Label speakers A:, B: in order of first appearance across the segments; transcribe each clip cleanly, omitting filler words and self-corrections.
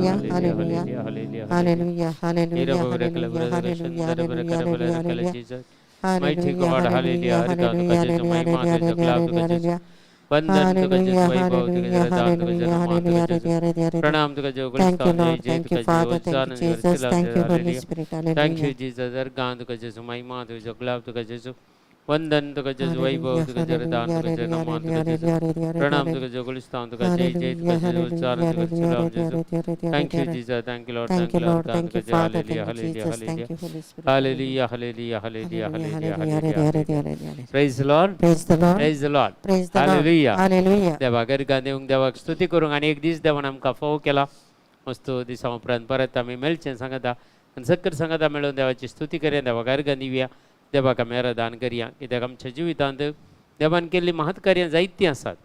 A: Hallelujah, hallelujah, hallelujah, hallelujah, hallelujah, hallelujah, hallelujah.
B: Mighty
A: hallelujah,
B: God, hallelujah,
A: hallelujah,
B: hallelujah,
A: hallelujah,
B: hallelujah,
A: hallelujah,
B: hallelujah,
A: hallelujah.
B: वंदन तुका
A: hallelujah,
B: जेजू, वैभव तुका
A: hallelujah,
B: जेजू, दान तुका
A: हालेलुया,
B: जेजू, मान तुका
A: हालेलुया,
B: जेजू,
A: हालेलुया, हालेलुया।
B: प्रणाम तुका जेजू,
A: Thank you,
B: Gulistan Jai
A: Lord.
B: Jai
A: Thank you,
B: तुका जेजू,
A: Father. Thank you,
B: होसाना
A: Jesus. Thank you, Holy
B: hallelujah.
A: Spirit.
B: Thank you
A: hallelujah.
B: Jesus, organ तुका जेजू, महिमा तुका जेजू, गुलाब तुका जेजू, वंदन तुका जेजू, वैभव
A: हालेलुया,
B: तुका जेजू, दान
A: हालेलुया,
B: तुका जेजू,
A: हालेलुया,
B: मान तुका जेजू,
A: हालेलुया, हालेलुया,
B: प्रणाम
A: हालेलुया।
B: तुका जेजू, गुलिस्तान तुका जय जय तुका
A: हालेलुया,
B: जेजू,
A: हालेलुया,
B: होसाना तुका
A: हालेलुया,
B: सलाम
A: हालेलुया,
B: जेजू।
A: Hallelujah,
B: thank you
A: hallelujah.
B: Jesus, thank you Lord,
A: Thank
B: thank
A: you,
B: you Lord,
A: Lord.
B: दान
A: Thank
B: तुका
A: you,
B: जेजू,
A: Father.
B: Hallelujah,
A: Thank you,
B: hallelujah,
A: Jesus.
B: Hallelujah,
A: Thank you, Holy Spirit.
B: Hallelujah, hallelujah, hallelujah,
A: hallelujah,
B: hallelujah,
A: hallelujah,
B: hallelujah.
A: Hallelujah, hallelujah.
B: Praise Lord,
A: praise the Lord.
B: Praise Lord,
A: praise the Lord.
B: Hallelujah.
A: Hallelujah.
B: देवाक अर्घां दिवंक, देवाक स्तुती करूंक आनी एक दीस देवान आमकां फोव केला। मस्त दिसा उपरांत परत आमी मेळचें सांगता आनी सक्कर सांगता मेळून देवाची स्तुती करया, देवाक अर्घां दिवया, देवाक आमी आराधन करया। कित्याक आमच्या जिवितांत देवान केल्लीं महत् कार्यां जायतीं आसात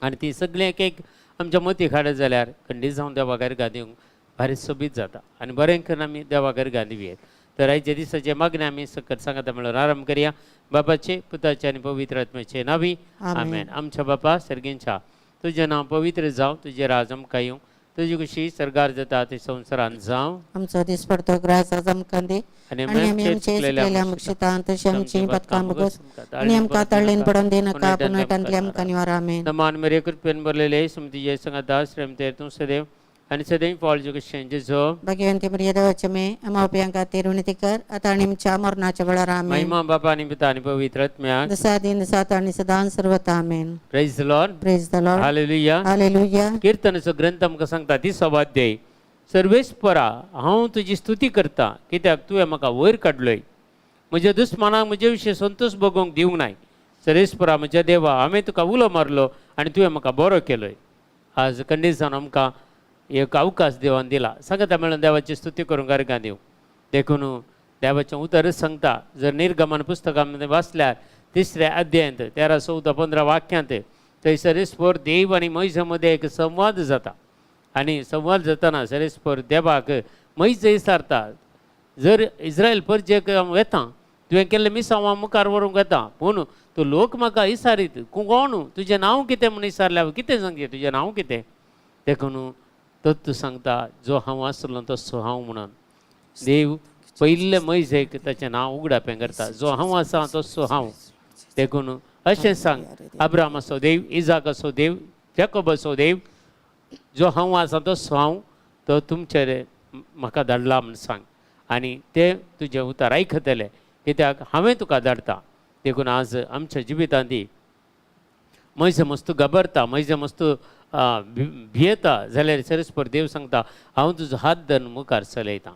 B: आनी ती सगळीं एक एक आमच्या मतीक हाडत जाल्यार खंडीत जावन देवाक अर्घां दिवंक भारी सोबीत जाता आनी बरें करून आमी देवाक अर्घां दिवया। तर आयच्या दिसाचे मागणें आमी सक्कर सांगता म्हणून आरंभ करया। बापाचे, पुताचे आनी पवित्र आत्म्याचे नावी आमेन। आमच्या बापा सर्गींच्या, तुजें नांव पवित्र जावं, तुजें राज आमकां येवं, तुजी खुशी सर्गार जाता ती संवसारांत जावं।
A: आमचो दिसपडतो ग्रास आज आमकां दी
B: आनी
A: आनी आमी
B: आमचे
A: आमचे
B: चुकलेल्या
A: चुकलेल्या मुक्षितां तशी आमची पथकां भोगस आनी आमकां तळ्ळेन पडोवन दिनाका, पूण वायटांतले आमकां निवार। आमेन।
B: नमान मेरे कृपेन भरलेले सुमतीजे संगात श्रेमतेर तूं सदैव आनी सदैव पावल कशें जेजो।
A: भाग्यवंती मरिया देवाचे मे आम्हा उपयांक खातीर विनंती कर आता आनी आमच्या मरणाच्या वेळार। आमेन।
B: महिमा बापा आनी पिता आनी पवित्र आत्म्याक,
A: जसा दिन सात आनी सदां सर्वता। आमेन।
B: Praise the Lord,
A: praise the Lord.
B: Hallelujah.
A: Hallelujah.
B: कीर्तनाचो ग्रंथ आमकां सांगता तिसो अध्याय, सर्वेस्परा हांव तुजी स्तुती करता कित्याक तुवें म्हाका वयर काडलोय, म्हज्या दुस्मानाक म्हजे विशीं संतोश भोगोवंक दिवंक नाय। सर्वेस्परा म्हज्या देवा, हांवें तुका उलो मारलो आनी तुवें म्हाका बरो केलोय। आज खंडीत जावन आमकां एक अवकाश देवान दिला, सांगता मेळून देवाची स्तुती करूंक अर्घां दिवं। देखून देवाचें उतरच सांगता, जर निर्गमन पुस्तकामध्ये वाचल्यार तिसऱ्या अध्यायांत 13, 14, 15 वाक्यांत थंयसर ईश्वर देव आनी म्हयसा मदें एक संवाद जाता आनी संवाद जातना सरेस्पर देवाक म्हयस विचारता, जर इस्रायल परजेक हांव वेता, तुवें केल्लें मिसांव हांव मुखार व्हरूंक वेता, पूण तूं लोक म्हाका विचारीत कोण तुजें नांव कितें म्हूण विचारल्यार कितें सांगचें, तुजें नांव कितें? देखून तो तूं सांगता, जो हांव आसलो तसो हांव म्हणून। देव पयल्ले म्हयसेक ताचें नांव उगडापें करता, जो हांव आसा तसो हांव। देखून अशें सांग, अब्रामाचो देव, इजाकाचो देव, जॅकोबाचो देव, जो हांव आसा तसो हांव, तो तुमचेर म्हाका धाडला म्हूण सांग आनी ते तुजें उतर आयकतले कित्याक हांवें तुका धाडटा। देखून आज आमच्या जिवितांत म्हयसे मस्त घाबरता, म्हयसे मस्त भियेता जाल्यार सरस्पर देव सांगता, हांव तुजो हात धरून मुखार चलयता।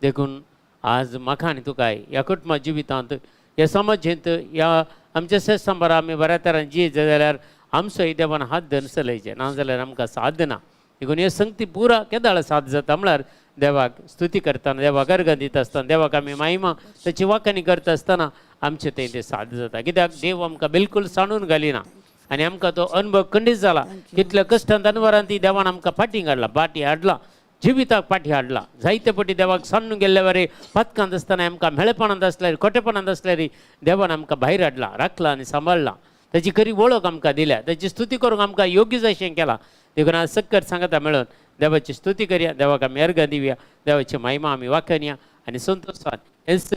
B: देखून आज म्हाका आनी तुका ह्या कुटुंबा जिवितांत, ह्या समाजेंत, ह्या आमच्या सेस्तांबार आमी बऱ्या तरान जियेत जाल्यार आमचोय देवान हात धरून चलयचें, ना जाल्यार आमकां साद ना। देखून हे संगती पुरा केदाळ साद जाता म्हळ्यार देवाक स्तुती करतना, देवाक अर्घां दिता आसतना, देवाक आमी महिमा ताची वाखाणी करता आसतना आमचें थंय तें साद जाता। कित्याक देव आमकां बिलकूल सांडून घालिना आनी आमकां तो अनुभव खंडीत जाला। कितल्या कश्टांत अनवरांत ती देवान आमकां फाटीं काडला, फाटीं हाडला, जिविताक फाटीं हाडला। जायते पटी देवाक सांडून गेल्ले वरी पातकांत आसतना आमकां मेळपणांत आसल्यार, खोटेपणांत आसल्यार देवान आमकां भायर हाडला, राखला आनी सांबाळला। ताची खरी वळख आमकां दिल्या, ताची स्तुती करूंक आमकां योग्य जायशें केलां। देखून आज सक्कर सांगता मेळून देवाची स्तुती करया, देवाक आमी अर्घां दिवया, देवाची महिमा आमी वाखाणया आनी संतोशान हेच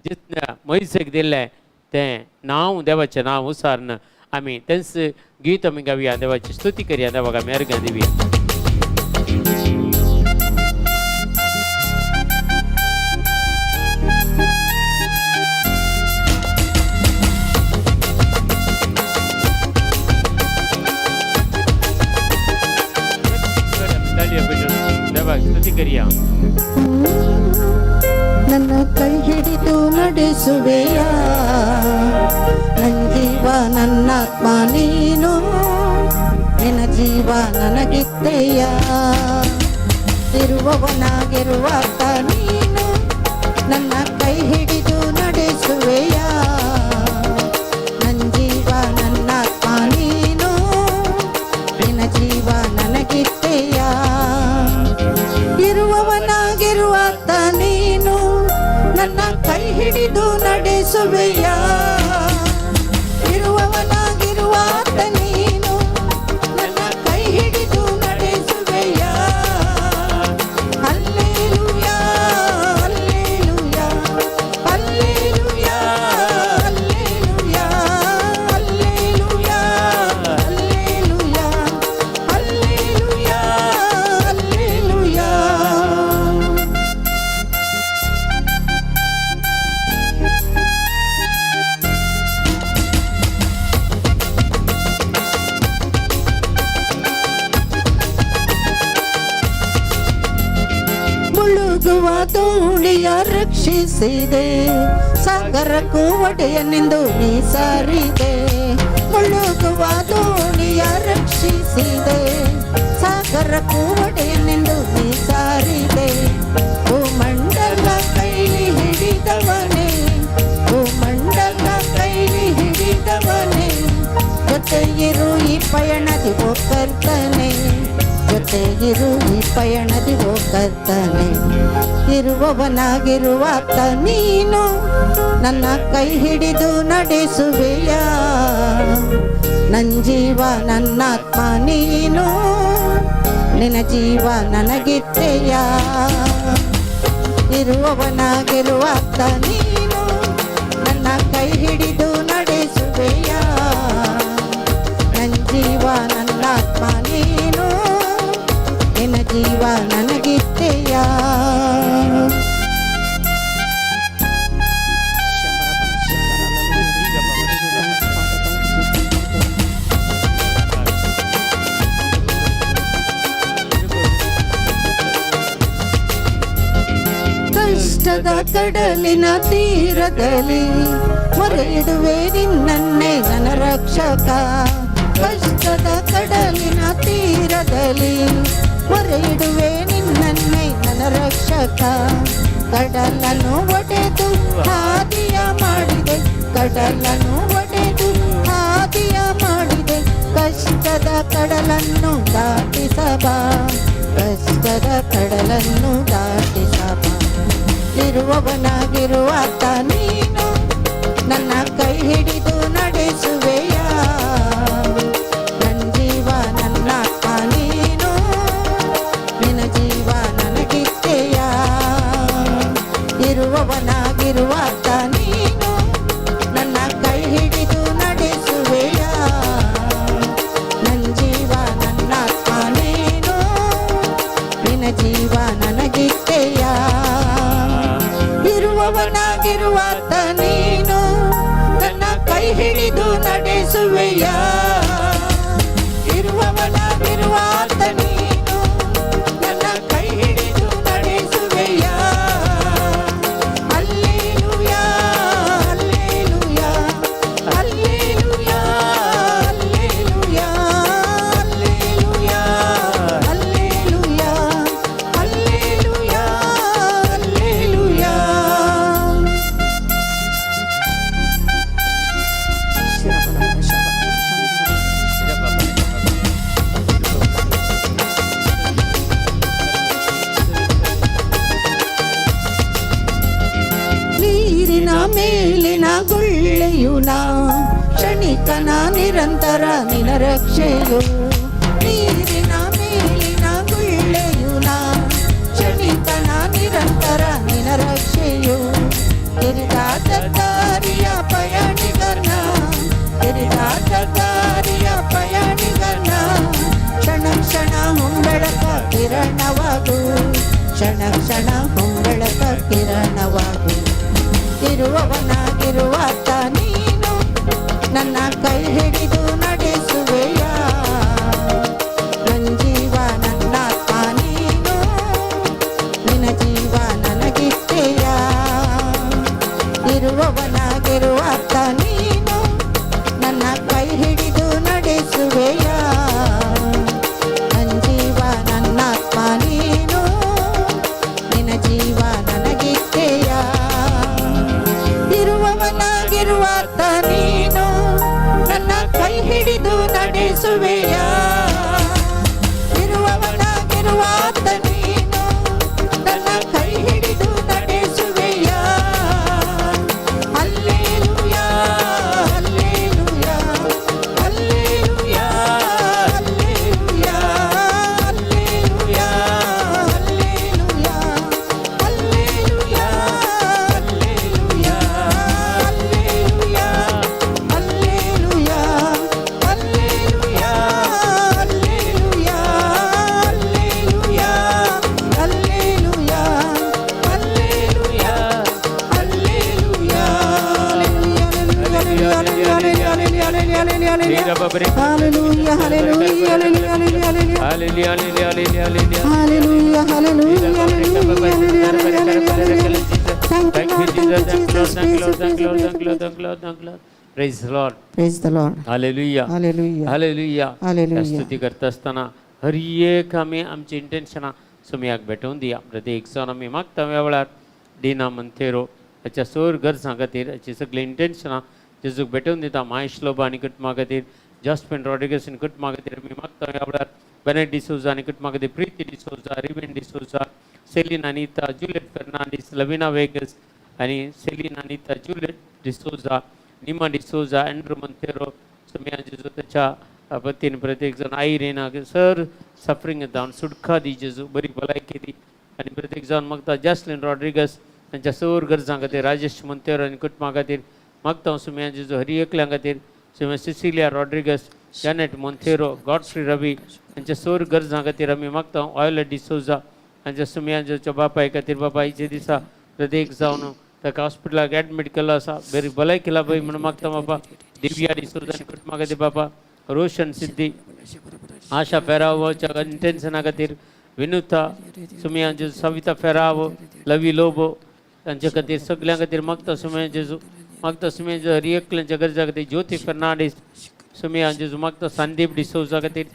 B: जितल्या म्हयसेक दिल्लें तें नांव, देवाचें नांव उसारून आमी तेंच गीत आमी गावया, देवाची स्तुती करया, देवाक आमी अर्घां दिवया। देवाक स्तुती करया।
A: ನನ್ನ ಕೈ ಹಿಡಿದು ನಡೆಸುವೆಯ, ನನ್ನ ಜೀವ ನನ್ನಾತ್ಮ ನೀನು, ನಿನ್ನ ಜೀವ ನನಗಿತ್ತೆಯ, ಇರುವವನಾಗಿರುವಾತ ನೀನು, ನನ್ನ ಕೈ ಹಿಡಿದು ನಡೆಸುವೆಯ, ನನ್ನ ಜೀವ ನನ್ನಾತ್ಮ ನೀನು, ನಿನ್ನ ಜೀವ ನನಗಿತ್ತೆಯ, ಇರುವವನಾಗಿರುವಾತ ನೀನು, ನನ್ನ ಕೈ ಹಿಡಿದು ನಡೆಸುವೆಯ, ಇರುವವನಾಗಿರುವಾತ ನೀನು, ನನ್ನ ಕೈ ಹಿಡಿದು ನಡೆಸುವೆಯ, ಮುಳುಗುವ ದೋಣಿಯ ರಕ್ಷಿಸಿದೆ, ಸಾಗರಕ್ಕೂ ಒಡೆಯನೆಂದು ನೀ ಸಾರಿದೆ. ಮುಳುಗುವ ದೋಣಿಯ ರಕ್ಷಿಸಿದೆ, ಸಾಗರಕ್ಕೂ ಒಡೆಯನೆಂದು ನೀ ಸಾರಿದೆ. ಭೂಮಂಡಲ ಕೈಲಿ ಹಿಡಿದವನೇ, ಭೂಮಂಡಲ ಕೈಲಿ ಹಿಡಿದವನೇ, ಜೊತೆಗಿರು ಈ ಪಯಣದಿ ಓ ಕರ್ತನೆ, ಜೊತೆಗಿರು ಈ ಪಯಣದಿ ಓ ಕರ್ತನೆ. ಇರುವವನಾಗಿರುವಾತ ನೀನು, ನನ್ನ ಕೈ ಹಿಡಿದು ನಡೆಸುವೆಯ. ನನ್ ಜೀವ ನನ್ನಾತ್ಮ ನೀನು, ನಿನ್ನ ಜೀವ ನನಗಿತ್ತೆಯ. ಇರುವವನಾಗಿರುವಾತ ನೀನು, ನನ್ನ ಕೈ ಹಿಡಿದು ನಡೆಸುವೆಯ. ನನ್ನ ಜೀವ ನನ್ನಾತ್ಮ ನೀನು, ನಿನ್ನ ಜೀವ ನನಗಿತ್ತೆಯ. ಕಷ್ಟದ ಕಡಲಿನ ತೀರದಲ್ಲಿ ಮೊರೆಯಿಡುವೆ ನಿನ್ನನ್ನೇ ನನ್ನ ರಕ್ಷಕ. ಕಷ್ಟದ ಕಡಲಿನ ತೀರದಲ್ಲಿ ಮೊರೆಯಿಡುವೆ ನಿನ್ನನ್ನೇ ನನ್ನ ರಕ್ಷಕ. ಕಡಲನ್ನು ಒಡೆದು ಹಾದಿಯ ಮಾಡಿದೆ, ಕಡಲನ್ನು ಒಡೆದು ಹಾದಿಯ ಮಾಡಿದೆ. ಕಷ್ಟದ ಕಡಲನ್ನು ದಾಟಿಸಬಾ, ಕಷ್ಟದ ಕಡಲನ್ನು ದಾಟಿಸಬಾ. ಇರುವವನಾಗಿರುವಾತ ನೀನು, ನನ್ನ ಕೈ ಹಿಡಿದು ನಡೆಸುವೆಯ. ನನ್ನ ಜೀವ ನನ್ನಾತ್ಮ ನೀನು, ನಿನ್ನ ಜೀವ ನನಗಿತ್ತೆಯ. ಇರುವವನಾಗಿರುವಾತ ನೀನು, ನನ್ನ ಕೈ ಹಿಡಿದು ನಡೆಸುವೆಯ. ನನ್ನ ಜೀವ ನನ್ನಾತ್ಮ ನೀನು, ನಿನ್ನ ಜೀವ ನನಗಿತ್ತೆಯ. ಇರುವವನಾಗಿರುವಾತ ನೀನು, ನನ್ನ ಕೈ ಹಿಡಿದು ನಡೆಸುವೆಯ. ಇರುವವನಾಗಿರುವಾತ ನೀನು, ನನ್ನ ಕೈ ಹಿಡಿದು ನಡೆಸುವೆಯ. ಅಲ್ಲೇಲುಯಾ, ಅಲ್ಲೇಲುಯಾ, ಅಲ್ಲೇಲುಯಾ, ಅಲ್ಲೇಲುಯಾ, ಅಲ್ಲೇಲುಯಾ, ಅಲ್ಲೇಲುಯಾ, ಅಲ್ಲೇಲುಯಾ, ಅಲ್ಲೇಲುಯಾ. ನೀರಿನ ಮೇಲಿನ ಗುಳ್ಳೆಯು ನಾ, ಕ್ಷಣಿಕನ ನಿರಂತರ ನಿನ ರಕ್ಷೆಯು. ನೀರಿನ ಮೇಲಿನ ಗುಳ್ಳೆಯು ನಾ, ಕ್ಷಣಿಕನ ನಿರಂತರ ನಿನ ರಕ್ಷೆಯು. ಕಿರಿದಾದ ದಾರಿಯ ಪಯಣಿಗನ, ಕಿರಿದಾದ ದಾರಿಯ ಪಯಣಿಗನ, ಕ್ಷಣ ಕ್ಷಣ ಹೊಂಬೆಳಕ ಕಿರಣವಾಗು, ಕ್ಷಣ ಕ್ಷಣ ಹೊಂಬೆಳಕ ಕಿರಣವಾಗು. ಇರುವವನಾಗಿರುವಾತ ನೀನು, ನನ್ನ ಕೈ ಹಿಡಿದು ನಡೆಸುವೆಯ. ನನ್ನ ಜೀವ ನನ್ನಾತ್ಮ ನೀನು, ನಿನ್ನ ಜೀವ ನನಗಿತ್ತೆಯ. ಇರುವವನಾಗಿರುವಾತ ನೀನು, ನನ್ನ ಕೈ ಹಿಡಿದು ನಡೆಸುವೆಯ. ನನ್ನ ಜೀವ ನನ್ನಾತ್ಮ ನೀನು, ನಿನ್ನ ಜೀವ ನನಗಿತ್ತೆಯ. ಇರುವವನಾಗಿರುವಾತ ನೀನು, ನನ್ನ ಕೈ ಹಿಡಿದು ನಡೆಸುವೆಯ. ಇರುವವನಾಗಿರುವಾತ ನೀನು, ನನ್ನ ಕೈ ಹಿಡಿದು ನಡೆಸುವೆಯ. ಅಲ್ಲೇಲುಯಾ, ಅಲ್ಲೇಲುಯಾ, ಅಲ್ಲೇಲುಯಾ, ಅಲ್ಲೇಲುಯಾ, ಅಲ್ಲೇಲುಯಾ, ಅಲ್ಲೇಲುಯಾ, ಅಲ್ಲೇಲುಯಾ, ಅಲ್ಲೇಲುಯಾ, ಅಲ್ಲೇಲುಯಾ, ಅಲ್ಲೇಲುಯಾ, ಅಲ್ಲೇಲುಯಾ, Hallelujah, hallelujah, hallelujah, hallelujah.
B: Hallelujah, hallelujah, hallelujah.
A: Hallelujah, hallelujah, hallelujah, hallelujah, hallelujah. Thank you,
B: Thank you,
A: Lord. Thank
B: Jesus.
A: you,
B: Thank you, Lord.
A: Jesus.
B: Thank you, Lord.
A: Praise,
B: Thank you, Lord.
A: praise,
B: Thank you, Lord.
A: praise.
B: Thank you, Lord. Thank you, Lord. Praise the Lord.
A: Praise the Lord.
B: Hallelujah.
A: Hallelujah.
B: Hallelujah.
A: Hallelujah.
B: स्तुती करता आसतना हर एक आमी आमची इंटेन्शनां सुमयाक भेटोवन दिया. प्रत्येक जावन आमी मागता ह्या वेळार डिना मंथेरो हाच्या सोर गरजां खातीर हाची सगळीं इंटेन्शनां जेजूक भेटोवन दिता. महेश लोबा आनी कुटुंबा खातीर, जॉस्पिन रॉड्रिगस आनी कुटुंबा खातीर आमी मागता ह्या वेळार बेनेट डिसोजा आनी कुटुंबा खातीर, प्रिती डिसोजा, रिवेन D'Souza, Celine Anita, Juliet Fernandes, Lavina Vegas आनी Celine Anita, Juliet D'Souza, Nima D'Souza, Andrew मंथेरो Somaiya जेजू ताच्या पतीन प्रत्येक जाण आयरिना सर सफरींग जावन सुटका दी जेजू, बरी भलायकी दी. आनी प्रत्येक जावन मागता जॅस्लिन रॉड्रिगस तांच्या सर गरजां खातीर, राजेश मंतेरो आनी कुटुंबा खातीर मागता सुमया जेजू. हर एकल्या खातीर सुमया सिसिलिया रॉड्रिगस, जॅनेट मोंतेरो, गॉडफ्री रवी हांच्या सर गरजां खातीर आमी मागता. ऑयलट डिसोजा हांच्या सुमया जेजूच्या बापाय खातीर, बापायचे दिसा प्रत्येक जावन ताका हॉस्पिटलाक एडमीट केल्लो आसा, बरी भलायकी लाभय म्हणून मागता बाबा. दिव्या डिसोजा आनी कुटुंबा खातीर बाबा, रोशन सिद्धी, आशा फेरावोच्या इंटेन्शना खातीर, विनुता सुमया जेजू, सविता फेरावो, लवी लोबो तांचे खातीर सगळ्यां खातीर मागता सुमया जेजू. मागता सुमया जेजू हर एकल्यांच्या गरजा खातीर, ज्योती फेर्नांडीस सुमया जेजू मागता, संदीप डिसोजा खातीर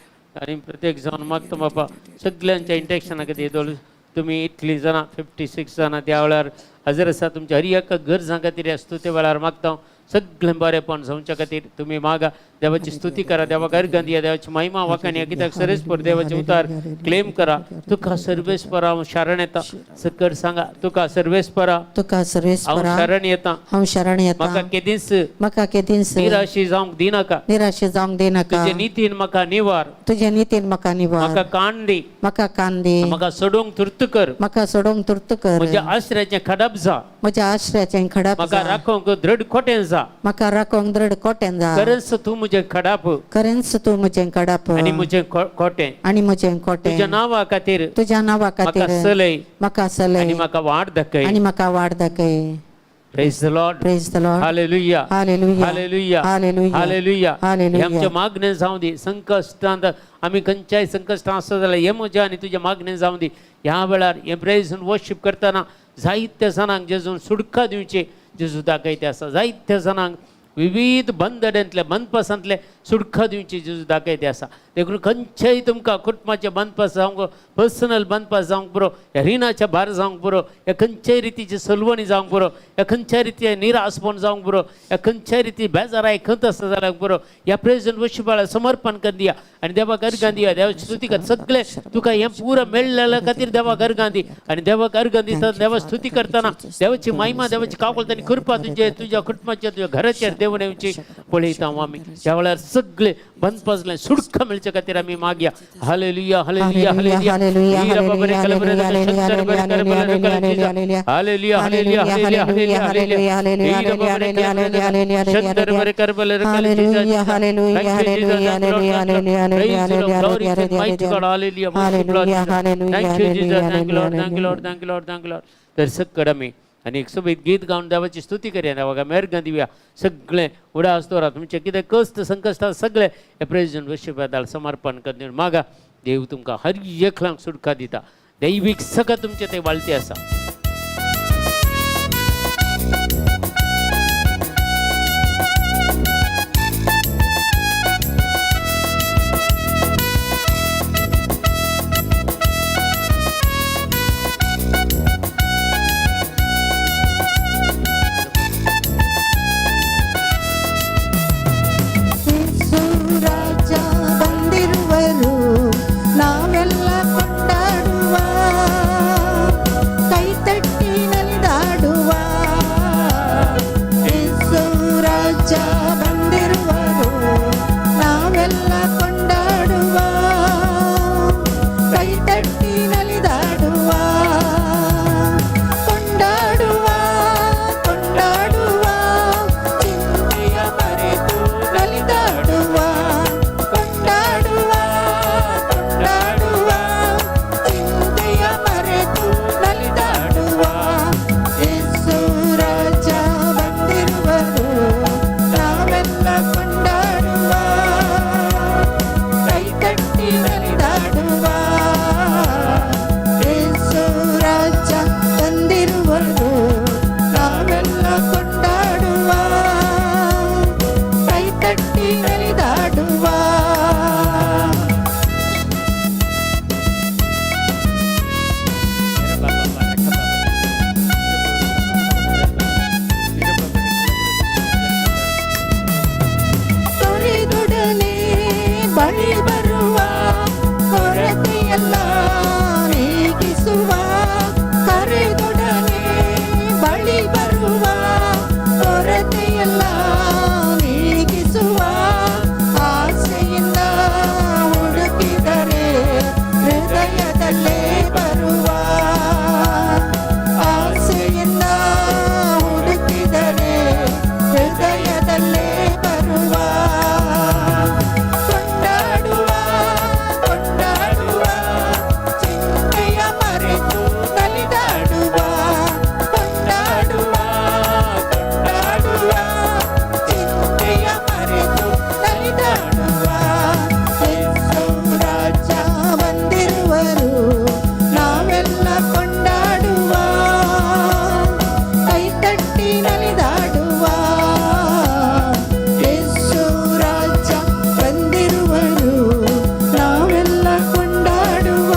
B: आनी प्रत्येक जावन मागता बाबा सगळ्यांच्या इंटेन्शना खातीर. दोळ तुमी इतलीं जाणां 56 जाणां त्या वेळार हजर आसा, तुमच्या हर एका गरजां खातीर ह्या स्तुती वेळार मागता हांव. सगळें बरेंपण जावच्या खातीर तुमी मागा, देवाची स्तुती करा, देवाक अर्घां दिया, देवाची महिमा वाखाणया. कित्याक सर्वेस्पर देवाचे उतार क्लेम करा. तुका सर्वेस्पर हांव शरण येता. सकट सांगा, तुका सर्वेस्परा
A: तुका
B: हांव
A: सर्वेस्परा
B: शरण येता.
A: हांव शरण येता.
B: म्हाका केदींच
A: म्हाका केदींच
B: निराशी जावंक दिनाका.
A: निराशे जावंक दिनाका.
B: तुजे नितीन म्हाका निवार.
A: तुजे नितीन म्हाका निवार.
B: म्हाका कान दी.
A: म्हाका कान दी.
B: म्हाका सोडूंक तुर्त कर.
A: म्हाका सोडोवंक तुर्त कर.
B: म्हज्या आश्रयाचें खडप जा.
A: म्हज्या आश्रयाचें खडप
B: म्हाका
A: जा.
B: राखोवंक दृढ कोटें जा.
A: म्हाका राखोवंक दृढ कोटें जा.
B: खरेंच तूं म्हजें खडाप
A: खरेंच तूं म्हजें खडप
B: आनी म्हजें कोटें.
A: आनी म्हजें कोटें.
B: तुज्या नांवा खातीर
A: तुज्या नांवा
B: म्हाका
A: खातीर
B: चलय
A: म्हाका चलय
B: आनी म्हाका वाट दाखय.
A: आनी म्हाका वाट दाखय.
B: Praise the Lord.
A: Praise the Lord.
B: Hallelujah.
A: Hallelujah.
B: Hallelujah.
A: Hallelujah.
B: Hallelujah.
A: Hallelujah.
B: हे आमचें मागणें जावं दी. संकश्टांत आमी खंयच्याय संकश्टांत आसत जाल्यार हें म्हजें आनी तुजें मागणें जावं दी. ह्या वेळार हें प्रेज आनी वर्शीप करतना जायत्या जाणांक जेजून सुटका दिवची जेजू दाखयते आसा. जायत्या जाणांक विविध बंदड्यांतले बंदपासांतले सुटका दिवची जेजू दाखयते आसा. देखून खंयच्याय तुमकां कुटुंबाचे बंदपास जावंक, पर्सनल बंदपास जावंक पुरो, ह्या रिणाचे भार जावंक पुरो, ह्या खंयच्याय रितीची सलवणी जावंक पुरो, ह्या खंयच्याय रितीचे निरासपण जावंक पुरो, ह्या खंयच्याय रिती बेजाराय खंत आसता जाल्यार पुरो, ह्या प्रेजन वशिबाळा समर्पण कर दिया आनी देवाक अर्घां दिया. देवाची स्तुती कर. सगळे तुका हें पुरो मेळ्ळेल्या खातीर देवाक अर्घां दी आनी देवाक अर्घां दिता देवा स्तुती करतना देवाची महिमा, देवाची काकुळट आनी कृपा तुजे तुज्या कुटुंबाचेर तुज्या घराचेर देवून येवची पळयता हांव. आमी ह्या वेळार सगळे बंदपासले सुटका मेळचे खातीर आमी मागया. Hallelujah, hallelujah,
A: hallelujah,
B: hallelujah.
A: Hallelujah, hallelujah, hallelujah, hallelujah,
B: hallelujah, hallelujah, hallelujah, hallelujah, hallelujah.
A: Hallelujah, hallelujah, hallelujah, hallelujah, hallelujah, hallelujah, hallelujah,
B: hallelujah. तर सकड आमी आनी एक सोबीत गीत गावन देवाची स्तुती करया. देवाक मेहरगां दिवया. सगळें उडास दवरात. तुमचें कितें कश्ट संकश्ट सगळें हे प्रेजिडंट वर्शिपादाल समर्पण कर मागा. देव तुमकां हर एकल्यांक सुटका दिता. दैवीक सगळें तुमचें ते वाळते आसा.
A: ಯೇಸು ರಾಜ ಬಂದಿರುವರು, ನಾವೆಲ್ಲ ಕೊಂಡಾಡುವ. ಕೈ ತಟ್ಟಿ ನಲಿದಾಡುವ. ತೊರೆದೊಡನೆ ಬಳಿ ಬರುವ, ಕೊರತೆಯೆಲ್ಲ ನೀಗಿಸುವ. ಕರೆದೊಡನೆ ಬಳಿ ಬರುವ, ಕೊರತೆಯೆಲ್ಲ ನೀಗಿಸುವ. ಆಸೆಯಿಂದ ಹುಡುಕಿದರೆ ಹೃದಯದಲ್ಲೇ ಬರುವ. ಆಸೆಯಿಂದ ಹುಡುಕಿದರೆ ಹೃದಯದಲ್ಲೇ ಬರುವ. ಕೊಂಡಾಡುವ, ಕೊಂಡಾಡುವ, ಚಿಂತೆಯ ಮರೆತು ನಲಿದಾಡುವ. ಕೊಂಡಾಡುವ, ಕೊಂಡಾಡುವ, ಚಿಂತೆಯ ಮರೆತು ನಲಿದಾಡುವ. ಯೇಸು ರಾಜ ಬಂದಿರುವರು, ನಾವೆಲ್ಲ ಕೊಂಡಾಡುವ, ಕೈ ತಟ್ಟಿ ನಲಿದಾಡುವ. ಯೇಸು ರಾಜ ಬಂದಿರುವರು, ನಾವೆಲ್ಲ ಕೊಂಡಾಡುವ,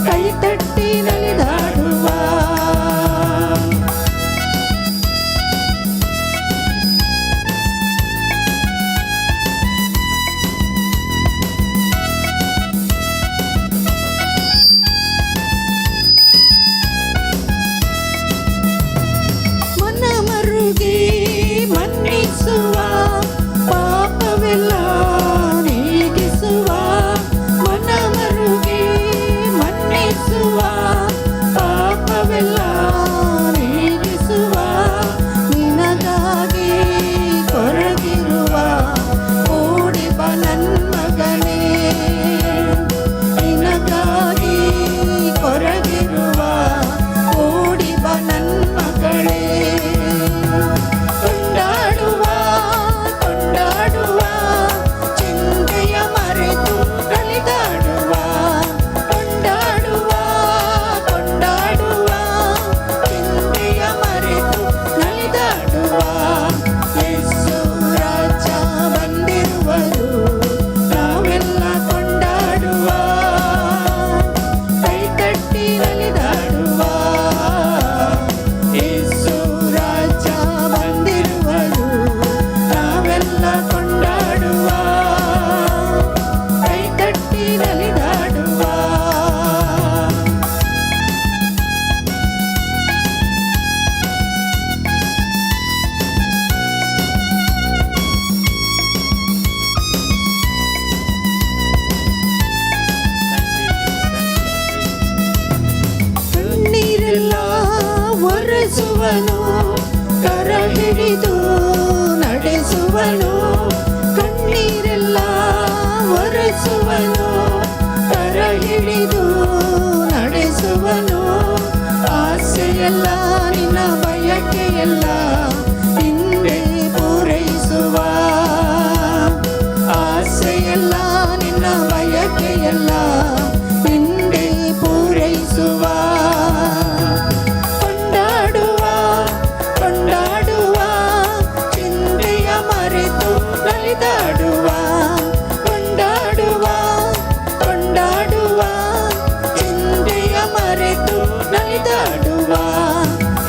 A: ಕೈ ತಟ್ಟಿ ನಲಿದಾಡುವ. ಮನಮರುಗಿ ಮನ್ನಿಸುವ, ಪಾಪವೆಲ್ಲ ನೀಗಿಸುವ. ಮನಮರುಗಿ ಮನ್ನಿಸುವ, ಪಾಪವೆಲ್ಲ ನೀಗಿಸುವ. ನಿನಗಾಗಿ ಕೊರಗಿರುವ, ಓಡಿ ಬಾ ನನ್ ಮಗನೇ. ನಿನಗಾಗಿ ಕೊರಗಿರುವ, ಓಡಿ ಬಾ ನನ್ ಮಗಳೇ. ಕೊಂಡಾಡುವ, ಕೊಂಡಾಡುವ, ಚಿಂತೆಯ ಮರೆತು ನಲಿದಾಡುವ. ಕೊಂಡಾಡುವ, ಕೊಂಡಾಡುವ, ಚಿಂತೆಯ ಮರೆತು ನಲಿದಾಡುವ. ಯೇಸು ರಾಜ ಬಂದಿರುವರು, ನಾವೆಲ್ಲ ಕೊಂಡಾಡುವ, ಕೈ ತಟ್ಟಿ ನಲಿದಾಡುವ. ಯೇಸು ರಾಜ ಬಂದಿರುವರು, ನಾವೆಲ್ಲ ಕೊಂಡಾಡುವ, ಕೈ ತಟ್ಟಿ ನಲಿದಾಡುವ. ಕಣ್ಣೀರೆಲ್ಲ ಒರೆಸುವನು, ಕರ ಹಿಡಿದು ನಡೆಸುವನು. ಕಣ್ಣೀರೆಲ್ಲ ಒರೆಸುವನು, ಕರ ಹಿಡಿದು ನಡೆಸುವನು. ಆಸೆಯೆಲ್ಲ ನಿನ್ನ ಬಯಕೆಯೆಲ್ಲ ಹಿಂದೆ ಪೂರೈಸುವ. ಆಸೆಯೆಲ್ಲ ನಿನ್ನ ಬಯಕೆಯೆಲ್ಲ ಹಿಂದೆ ಪೂರೈಸುವ. ಕೊಂಡಾಡುವ, ಕೊಂಡಾಡುವ, ಚಿಂತೆಯ ಮರೆತು ನಲಿದಾಡುವ. ಕೊಂಡಾಡುವ, ಕೊಂಡಾಡುವ, ಚಿಂತೆಯ ಮರೆತು ನಲಿದಾಡುವ.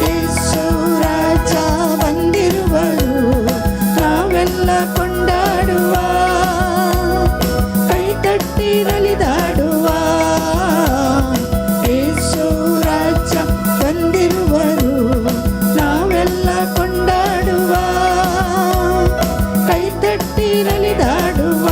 A: ಯೇಸು ರಾಜ ಬಂದಿರುವರು, ನಾವೆಲ್ಲ ಕೊಂಡಾಡುವ, ಕೈ ತಟ್ಟಿ ನಲಿದಾಡುವ. ಯೇಸು ರಾಜ ಬಂದಿರುವರು, ನಾವೆಲ್ಲ ಕೊಂಡಾಡುವ, ಕೈ ತಟ್ಟಿ ನಲಿದಾಡುವ.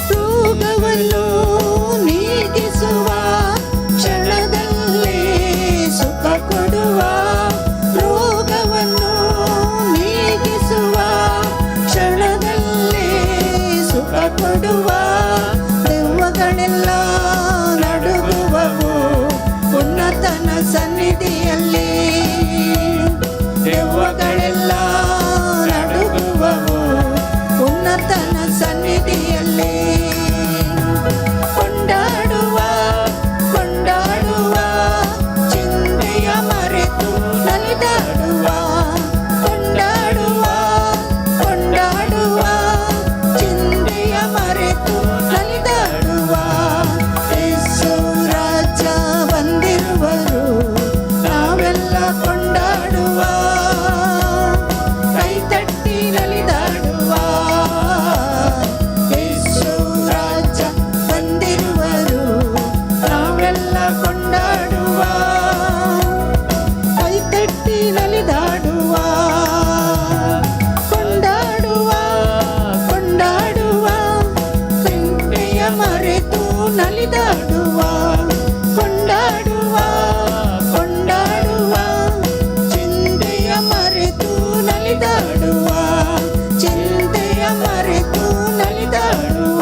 A: ರೋಗವನ್ನು ನೀಗಿಸುವ, ನಡುಗುವವು ಉನ್ನತನ ಸನ್ನಿಧಿಯಲ್ಲಿ. ದೆವ್ವಗಳೆಲ್ಲ ನಡುಗುವವು ಉನ್ನತನ ಸನ್ನಿಧಿಯಲ್ಲಿ. ಕೊಂಡಾಡುವ, ಕೊಂಡಾಡುವ, ಚಿಂತೆಯ ಮರೆತು ನಲಿದಾಡುವ. ಕೊಂಡಾಡುವ, ಕೊಂಡಾಡುವ, ಚಿಂತೆಯ ಮರೆತು ನಲಿದಾಡುವ. ಯೇಸು ರಾಜ ಬಂದಿರುವರು, ನಾವೆಲ್ಲ ಕೊಂಡಾಡುವ, ಕೈ ತಟ್ಟಿ ನಲಿದಾಡುವ. ಯೇಸು ರಾಜ ಬಂದಿರುವರು, ನಾವೆಲ್ಲ ಕೊಂಡಾಡುವ, ಕೈ ತಟ್ಟಿ ನಲಿದಾಡುವ. ಕೊಂಡಾಡುವ, ಕೊಂಡಾಡುವ, ಚಿಂತೆಯ ಮರೆತು ನಲಿದಾಡುವ. ಕೊಂಡಾಡುವ, ಕೊಂಡಾಡುವ, ಚಿಂತೆಯ ಮರೆತು ನಲಿದಾಡುವ. ಚಿಂತೆಯ ಮರೆತು ನಲಿದಾಡುವ.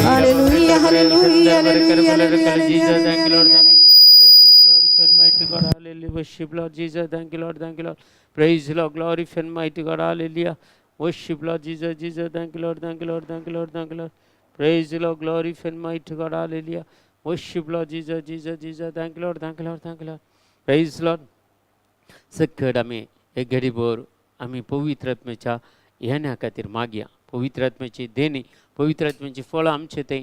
A: Hallelujah, hallelujah, hallelujah, hallelujah, hallelujah,
B: Thank you, Lord.
A: Hallelujah.
B: Thank you. Praise you, glorify and mighty God. Hallelujah. Worship Lord Jesus. Thank you, Lord. Thank you, Lord. Praise you, Lord. Glorify and mighty God. Hallelujah. Worship Lord Jesus. Jesus. Thank you, Lord. Thank you, Lord. Thank you, Lord. Thank you, Lord. Praise you, Lord. Glorify and mighty God. Hallelujah. Worship Lord Jesus. Jesus. Jesus. Thank you, Lord. Thank you, Lord. Thank you, Lord. Praise Lord. सकट आमी एक घडीभर आमी पवित्र आत्म्याच्या येण्या खातीर मागया. पवित्र आत्म्याची देणी, पवित्र आत्म्याची फळां आमचे थंय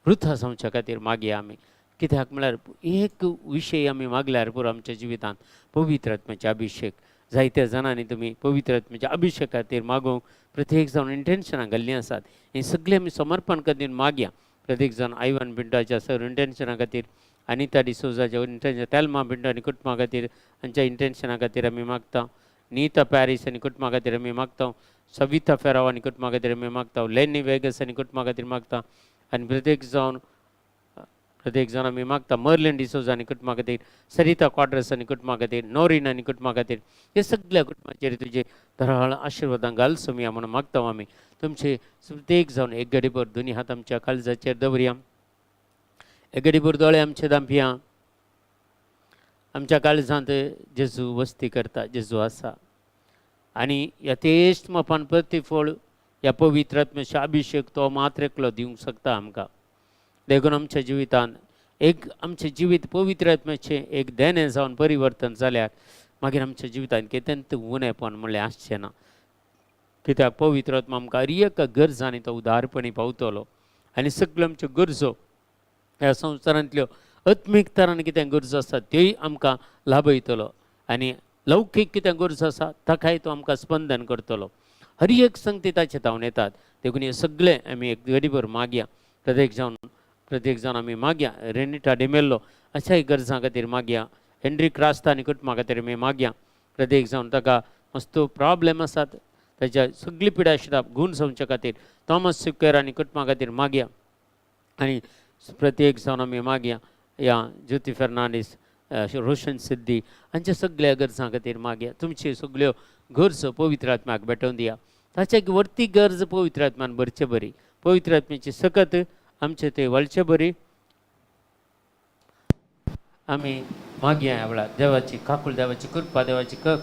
B: वृथा जावच्या खातीर मागया आमी. कित्याक म्हळ्यार एक विशय आमी मागल्यार पुरो आमच्या जिवितांत, पवित्र आत्म्याचे अभिशेक. जायत्या जाणांनी तुमी पवित्र आत्म्याच्या अभिशेक खातीर मागूंक प्रत्येक जावन इंटेन्शनां घाल्लीं आसात. हें सगळें आमी समर्पण करून मागया. प्रत्येक जाण आयवन पिंटोच्या सर इंटेन्शना खातीर, अनिता डिसोजाच्या इंटेन्शन, तेल्मा पिंटो आनी कुटुंबा खातीर हांच्या इंटेन्शना खातीर आमी मागता. नीता पॅरीस आनी कुटुंबा खातीर आमी मागता. सविता फेराव आनी कुटुंबा खातीर आमी मागता. लेनी वेगस आनी कुटुंबा खातीर मागता. आनी प्रत्येक जावन आमी मागता मर्लिन डिसोजा आनी कुटुंबा खातीर, सरिता क्वाड्रस आनी कुटुंबा खातीर, नोरीन आनी कुटुंबा खातीर. हे सगळ्या कुटुंबाचेर तुजे धराळ आशिर्वादां घाल सोमया म्हणून मागता आमी. तुमचे प्रत्येक जावन एक घडीभर दोनी हात आमच्या काळजाचेर दवरया, एक घडीभर दोळे आमचे धांपया. आमच्या काळजांत जेजू वस्ती करता, जेजू आसा आनी यथेश्ट मापान प्रतिफळ ह्या पवित्र आत्म्याचो अभिशेक तो मात्र एकलो दिवंक शकता आमकां. देखून आमच्या जिवितांत एक आमचें जिवीत पवित्र आत्म्याचें एक देणें जावन परिवर्तन जाल्यार मागीर आमच्या जिवितांत कितेंच उणेपण म्हणलें आसचें ना. कित्याक पवित्र आत्मा आमकां हर एका गरजांनी तो उदारपणी पावतलो आनी सगल्यो आमच्यो गरजो ह्या संवसारांतल्यो आत्मीक तरान कितें गरजो आसा त्योय आमकां लाभयतलो आनी लौकीक कितें गरजो आसा ताकाय तो आमकां स्पंदन करतलो. हर एक संगती ताचे धांवन येतात. देखून हे सगळें आमी एक घडीभर मागया. प्रत्येक जावन आमी मागया. रेनिटा डिमेल्लो अशाय गरजां खातीर मागया. हेनरी क्रास्ता आनी कुटुंबा खातीर आमी मागया. प्रत्येक जावन ताका मस्तो प्रॉब्लेम आसात, ताच्या सगळी पिडा शिराप गूण जावच्या खातीर थॉमस सिक्वेर आनी कुटुंबा खातीर मागया. आनी प्रत्येक जावन आमी मागया ह्या ज्योती फेर्नांडीस, रोशन सिद्धी हांच्या सगळ्या गरजां खातीर मागया. तुमच्यो सगळ्यो गरजो पवित्र आत्म्याक भेटोवन दिया. ताच्या वरती गरज पवित्र आत्म्यान भरचे बरी, पवित्र आत्म्याची सकत आमचे ते वळचे बरी आमी मागया. ह्या वेळार देवाची काकूळ, देवाची कृपा, देवाची क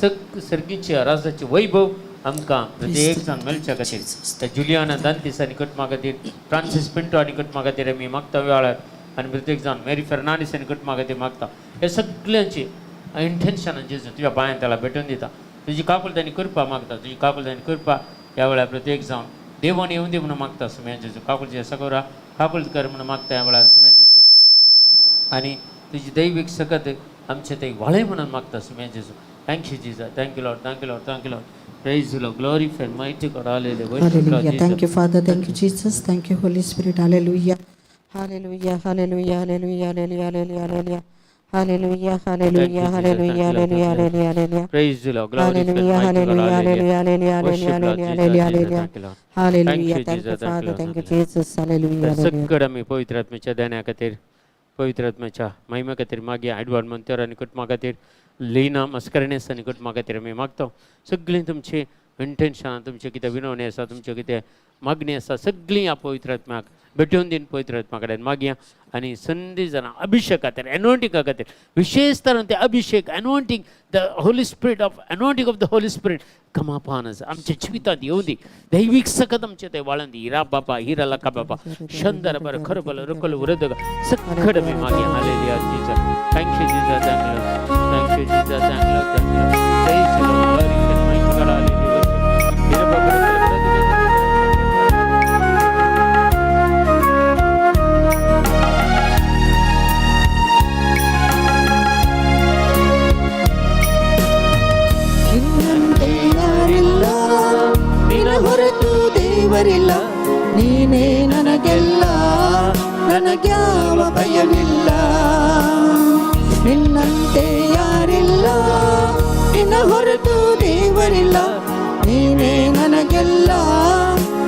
B: सग सर्गीची राजाची वैभव आमकां प्रत्येक जाण मेळच्या खातीर त्या जुलियाना दांतीस आनी कुटुंबा खातीर, फ्रांसीस पिंटो आनी कुटुंबा खातीर आमी मागता वेळार. आनी प्रत्येक जाण मेरी फेर्नांडीस आनी कुटुंबा खातीर मागता. हे सगल्यांची इंटेन्शनां जेजू तुज्या पांयां त्याला भेटून दिता. तुजी काकूळ आनी कृपा मागता. तुजी काकूळ आनी कृपा ह्या वेळार प्रत्येक जावन देवान येवन दी म्हणून मागता सुम्या जेजू. काकूळचे सगोरा काकूळ कर म्हणून मागता ह्या वेळार सुम्या जेजू. आनी तुजी दैवीक सकत आमचे ते वाळय म्हणून मागता सुम्या जेजू. Thank you Jesus, thank you Lord, thank you Lord, thank you Lord. Praise Lord, glorify mighty God. Hallelujah. Worship Lord.
A: Hallelujah. Thank you,
B: Jesus.
A: Father. Thank you, Jesus. Thank you, Holy Spirit. Hallelujah. Hallelujah. Hallelujah. Hallelujah. Hallelujah. Hallelujah. Hallelujah. Hallelujah.
B: Thank you, Jesus.
A: Hallelujah.
B: Thank you, Lord.
A: Hallelujah.
B: Thank you, Lord.
A: Hallelujah. Hallelujah.
B: Praise the Lord. Glorify
A: Hallelujah.
B: mighty God.
A: Hallelujah.
B: Hallelujah.
A: Hallelujah.
B: Worship Lord
A: Hallelujah.
B: Jesus.
A: Hallelujah.
B: Jesus.
A: Hallelujah.
B: Thank you, Lord. Thank
A: Hallelujah.
B: you,
A: Thank you,
B: Jesus. Thank you,
A: Father.
B: Lord.
A: Thank you,
B: Thank you, Lord.
A: Jesus. Hallelujah.
B: तर
A: Hallelujah.
B: सगळं आमी पवित्र आत्म्याच्या देण्या खातीर, पवित्र आत्म्याच्या महिमे खातीर मागया. एडवर्ड मंतेर आनी कुटुंबा खातीर, लीना मस्करणेस आनी कुटुंबा खातीर आमी मागता. सगळीं तुमची इंटेन्शनां, तुमचें कितें विनवणी आसा, तुमचें कितें मागणी आसा सगळीं ह्या पवित्र आत्म्याक भेटोवन दिन पवित्र आत्मा कडेन मागया आनी संदी जाणां अभिशेक खातीर एनोंटिंगा खातीर विशेश तरान ते अभिशेक anointing the Holy Spirit of anointing of the Holy Spirit कमापान आसा आमच्या जिवितांत येवं दी दैवीक सकत आमचे ते वाळून दी हिरा बाबा हिरा लका बाबा शंदर बरं खरं बलं रकल उरद सक्कड मी मागे hallelujah Jesus thank you Jesus thank you Jesus thank you thank you Hira Baba रकल उरद.
A: ನಿನ್ನಂತೆ ಯಾರಿಲ್ಲ, ನಿನ್ನ ಹೊರತು ದೇವರಿಲ್ಲ, ನೀನೇ ನನಗೆಲ್ಲ, ನನಗ್ಯಾವ ಭಯವಿಲ್ಲ. ನಿನ್ನಂತೆ ಯಾರಿಲ್ಲ, ನಿನ್ನ ಹೊರತು ದೇವರಿಲ್ಲ, ನೀನೇ ನನಗೆಲ್ಲ,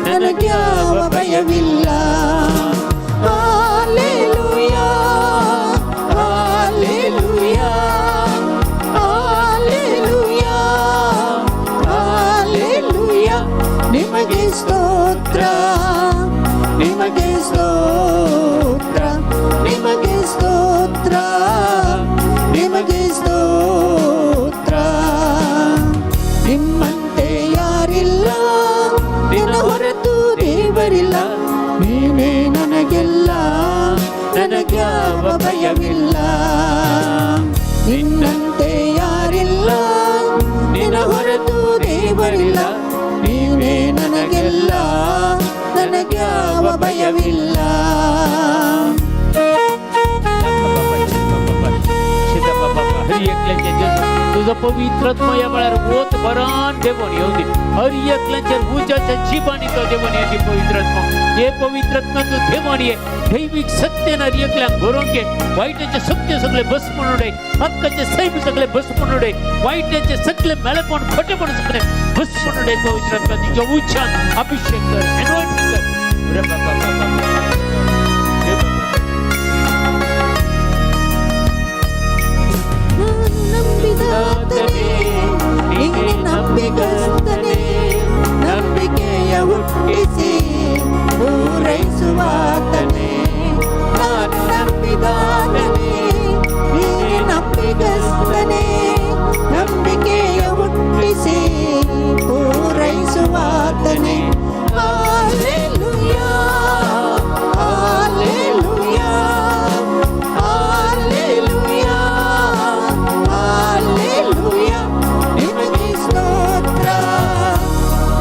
A: ನನಗ್ಯಾವ ಭಯವಿಲ್ಲ. Hallelujah, hallelujah, hallelujah, hallelujah. ನಿಮಗೆ ಸ್ತೋತ್ರ, ನಿಮಗೆ ಸ್ತೋತ್ರ, ನಿಮಗೆ ಸ್ತೋತ್ರ, ನಿಮಗೆ ಸ್ತೋತ್ರ. ನಿಮ್ಮಂತೆ ಯಾರಿಲ್ಲ, ನಿನ್ನ ಹೊರತು ದೇವರಿಲ್ಲ, ನೀನೇ ನನಗೆಲ್ಲ, ನನಗ್ಯಾವ ಭಯವಿಲ್ಲ. ನಿನ್ನಂತೆ ಯಾರಿಲ್ಲ, ನಿನ್ನ ಹೊರತು ದೇವರಿಲ್ಲ, ನೀನೇ ನನಗೆಲ್ಲ, ನನಗ್ಯಾವ ಭಯವಿಲ್ಲ.
B: हर एकल्याचेर तुजो पवित्र आत्मा ह्या वेळार वत भरान देवून येवं दी. हर एकल्याचेर उज्याच्या जिबांनी तो देवून येवं दी पवित्र आत्मा. हे पवित्र आत्मा तूं देवून ये दैवीक सत्तेन हर एकल्याक भरोवंक ये. वायटाचे सत्य सगळे भस्म उडय, हक्काचे सैम सगळे भस्म उडय, वायटाचे सगळे मेळपण खोटेपण सगळे भस्म उडय. पवित्र आत्मा तुज्या उज्यान अभिषेक कर, एनॉइंट कर. रे बाबा बाबा रे बाबा.
A: ನಾನು ನಂಬಿದಾತನೇ, ನೀನೆ ನಂಬಿಗಸ್ತನೇ, ನಂಬಿಕೆಯ ಹುಟ್ಟಿಸಿ ಪೂರೈಸುವಾತನೇ. ನಾನು ನಂಬಿದಾತನೇ, ನೀನೆ ನಂಬಿಗಸ್ತನೇ, ನಂಬಿಕೆಯ ಹುಟ್ಟಿಸಿ ಪೂರೈಸುವಾತನೇ. Hallelujah, hallelujah, hallelujah, hallelujah. ನಿಮಗೆ ಸ್ತೋತ್ರ,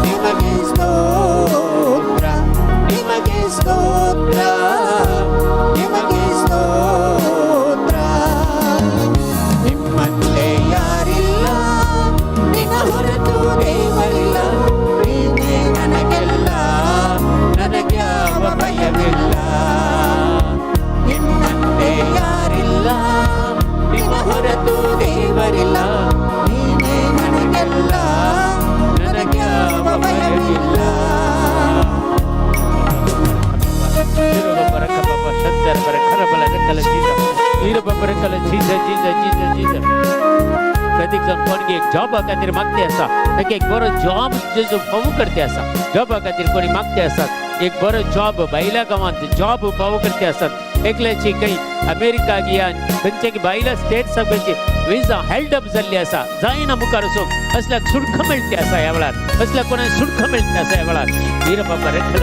A: ನಿಮಗೆ ಸ್ತೋತ್ರ, ನಿಮಗೆ ಸ್ತೋತ್ರ, ನಿಮಗೆ ಸ್ತೋತ್ರ. ನಿಮ್ಮಂತೆ ಯಾರಿಲ್ಲ, ನಿನ್ನ ಹೊರತು ದೇವರಿಲ್ಲ, ನೀನೇ ನನಗೆಲ್ಲ, ನನಗ್ಯಾವ ಭಯವಿಲ್ಲ. ನಿನ್ನಂತೆ ಯಾರಿಲ್ಲ, ನಿನ್ನ ಹೊರತು ದೇವರಿಲ್ಲ, ನೀನೇ ನನಗೆಲ್ಲ, ನನಗ್ಯಾವ ಭಯವಿಲ್ಲ.
B: प्रत्येक जाण कोणी एक जॉबा खातीर मागते आसा, ताका एक बरो जॉब जेजू फावो करते आसा. जॉबा खातीर कोणी मागते आसात, एक बरो जॉब भायल्या गांवांत जॉब फावो करते आसात. एकल्याची खंय अमेरिका गिया खंयच्या भायल्या स्टेट सगळ्याची विजा हेल्ड अप जाल्ली आसा, जायना मुखार वचूंक. असल्याक सुटका मेळटी आसा ह्या वेळार, असल्याक कोणाक सुटका मेळटी आसा ह्या वेळार. वीर बाबा रेखल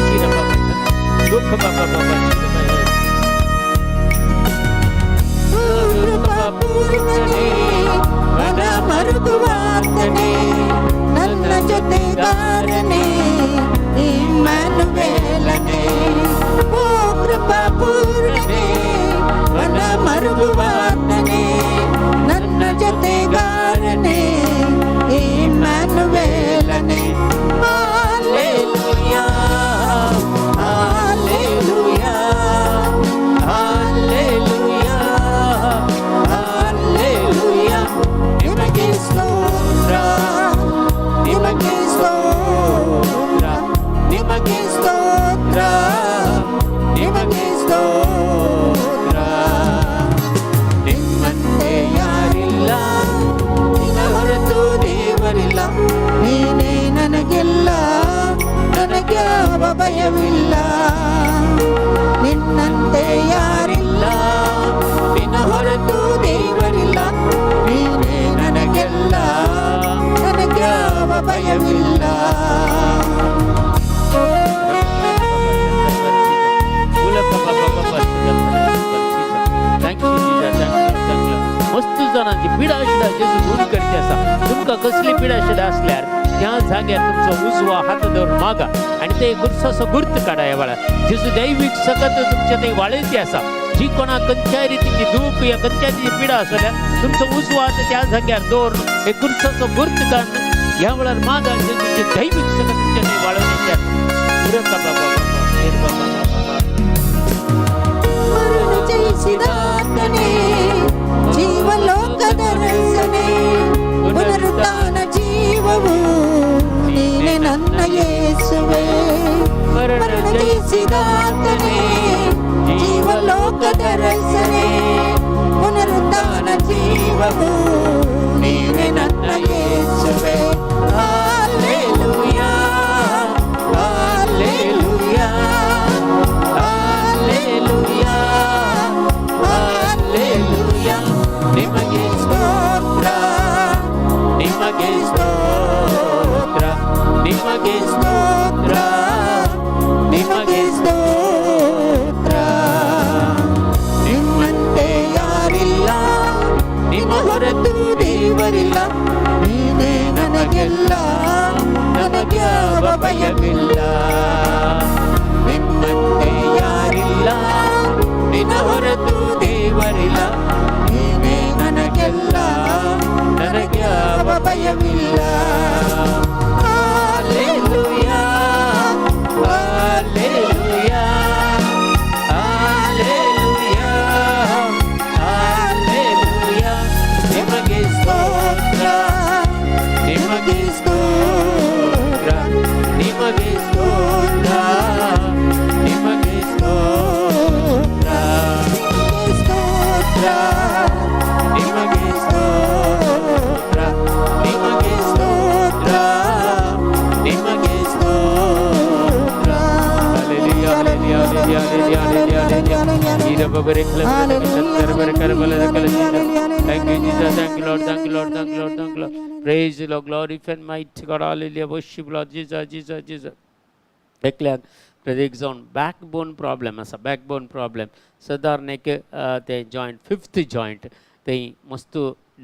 B: शीर बाबा दुःख बाबा बाबा
A: ಕೃಪಾಪೂರ್ಣನೇ, ಮನ ಮರುಗುವಾತನೇ, ನನ್ನ ಜೊತೆಗಾರನೇ, ಇಮ್ಮಾನುವೇಲನೇ. ಓ ಕೃಪಾಪೂರ್ಣನೇ, ಮನ ಮರುಗುವಾತನೇ, ನನ್ನ ಜೊತೆಗಾರನೇ, ಇಮ್ಮಾನುವೇಲನೇ. Hallelujah, hallelujah, hallelujah, hallelujah. ನಿಮಗೆ ಸ್ತೋತ್ರ, ನಿಮಗೆ ಸ್ತೋತ್ರ, ನಿಮಗೆ ಸ್ತೋತ್ರ, ನಿಮಗೆ ಸ್ತೋತ್ರ. ನಿಮ್ಮಂತೆ ಯಾರಿಲ್ಲ, ನಿನ್ನ ಹೊರತು ದೇವರಿಲ್ಲ, ನೀನೇ ನನಗೆಲ್ಲ, ನನಗ್ಯಾವ ಭಯವಿಲ್ಲ. ನಿನ್ನಂತೆ ಯಾರಿಲ್ಲ, ನಿನ್ನ ಹೊರತು ದೇವರಿಲ್ಲ. ನೀನೇ ನನಗೆಲ್ಲ, ನನಗ್ಯಾವ ಭಯವಿಲ್ಲ.
B: Thank you Jesus, thank you. मस्त जाणांची पिडा आशिल्ल्या जेजू गुण करते आसा. तुमकां कसली पिडा आशिल्ल्या आसल्यार त्या जाग्यार तुमचो उजवा हात दवरून मागा आनी ते गुरसाचो गुर्त काडा. ह्या वेळार जेजू दैवीक सकत तुमच्या थंय वाळयती आसा. जी कोणाक खंयच्याय रितीची दूख या खंयच्याय रितीची पिडा आसल्यार तुमचो उजवा हात त्या जाग्यार दवरून एक गुरसाचो गुर्त काडून ह्या वेळार मागा. जेजूची दैवीक सकत तुमच्या थंय वाळोवण्याची आसा. उरका बाबा बाबा बाबा बाबा.
A: ಮರಣ ಜಯಿಸಿದಾತನೇ, ಜೀವಲೋಕದ ರಸನೇ, ಪುನರುತ್ಥಾನ ಜೀವವು ನೀನೆ ನನ್ನ ಯೇಸುವೆ. ಮರಣ ಜಯಿಸಿದಾತನೇ, ಜೀವಲೋಕದ ರಸನೇ, ಪುನರುತ್ಥಾನ ಜೀವವು ನೀನೆ ನನ್ನ ಯೇಸುವೆ. Hallelujah, hallelujah, hallelujah, hallelujah. ನಿಮಗೆ ಸ್ತೋತ್ರ,
B: ನಿಮಗೆ ಸ್ತೋತ್ರ, ನಿಮಗೆ
A: ಸ್ತೋತ್ರ, ನಿಮಗೆ ಸ್ತೋತ್ರ. ನಿಮ್ಮಂತೆ ಯಾರಿಲ್ಲ, ನಿಮ್ಮ ಹೊರತು ದೇವರಿಲ್ಲ. ನೀನೇ ನನಗೆಲ್ಲ, ನನಗ್ಯಾವ ಭಯವಿಲ್ಲ. ನಿಮ್ಮಂತೆ ಯಾರಿಲ್ಲ, ನಿನ್ನ ಹೊರತು ದೇವರಿಲ್ಲ. ನೀನೇ ನನಗೆಲ್ಲ, ನನಗ್ಯಾವ ಭಯವಿಲ್ಲ. Hallelujah, hallelujah,
B: hallelujah, hallelujah. ನಿಮಗೆ
A: ಸ್ತೋತ್ರ,
B: ನಿಮಗೆ
A: ಸ್ತೋತ್ರ,
B: ನಿಮಗೆ ಸ್ತೋತ್ರ, ನಿಮಗೆ
A: ಸ್ತೋತ್ರ, ಸ್ತೋತ್ರ,
B: ನಿಮಗೆ
A: ಸ್ತೋತ್ರ,
B: ನಿಮಗೆ
A: ಸ್ತೋತ್ರ,
B: ನಿಮಗೆ
A: ಸ್ತೋತ್ರ.
B: Hallelujah, hallelujah, hallelujah, hallelujah, hallelujah. Thank you, Jesus. Thank you, Lord. Thank you, Lord. Thank you, Lord. Thank you, Lord. Praise the Lord. Glory and might God. Hallelujah. Worship Lord Jesus, Jesus, Jesus. एकल्याक प्रत्येक जावन back bone problem आसा. Back bone problem सदारण एक ते joint, fifth joint थंय मस्त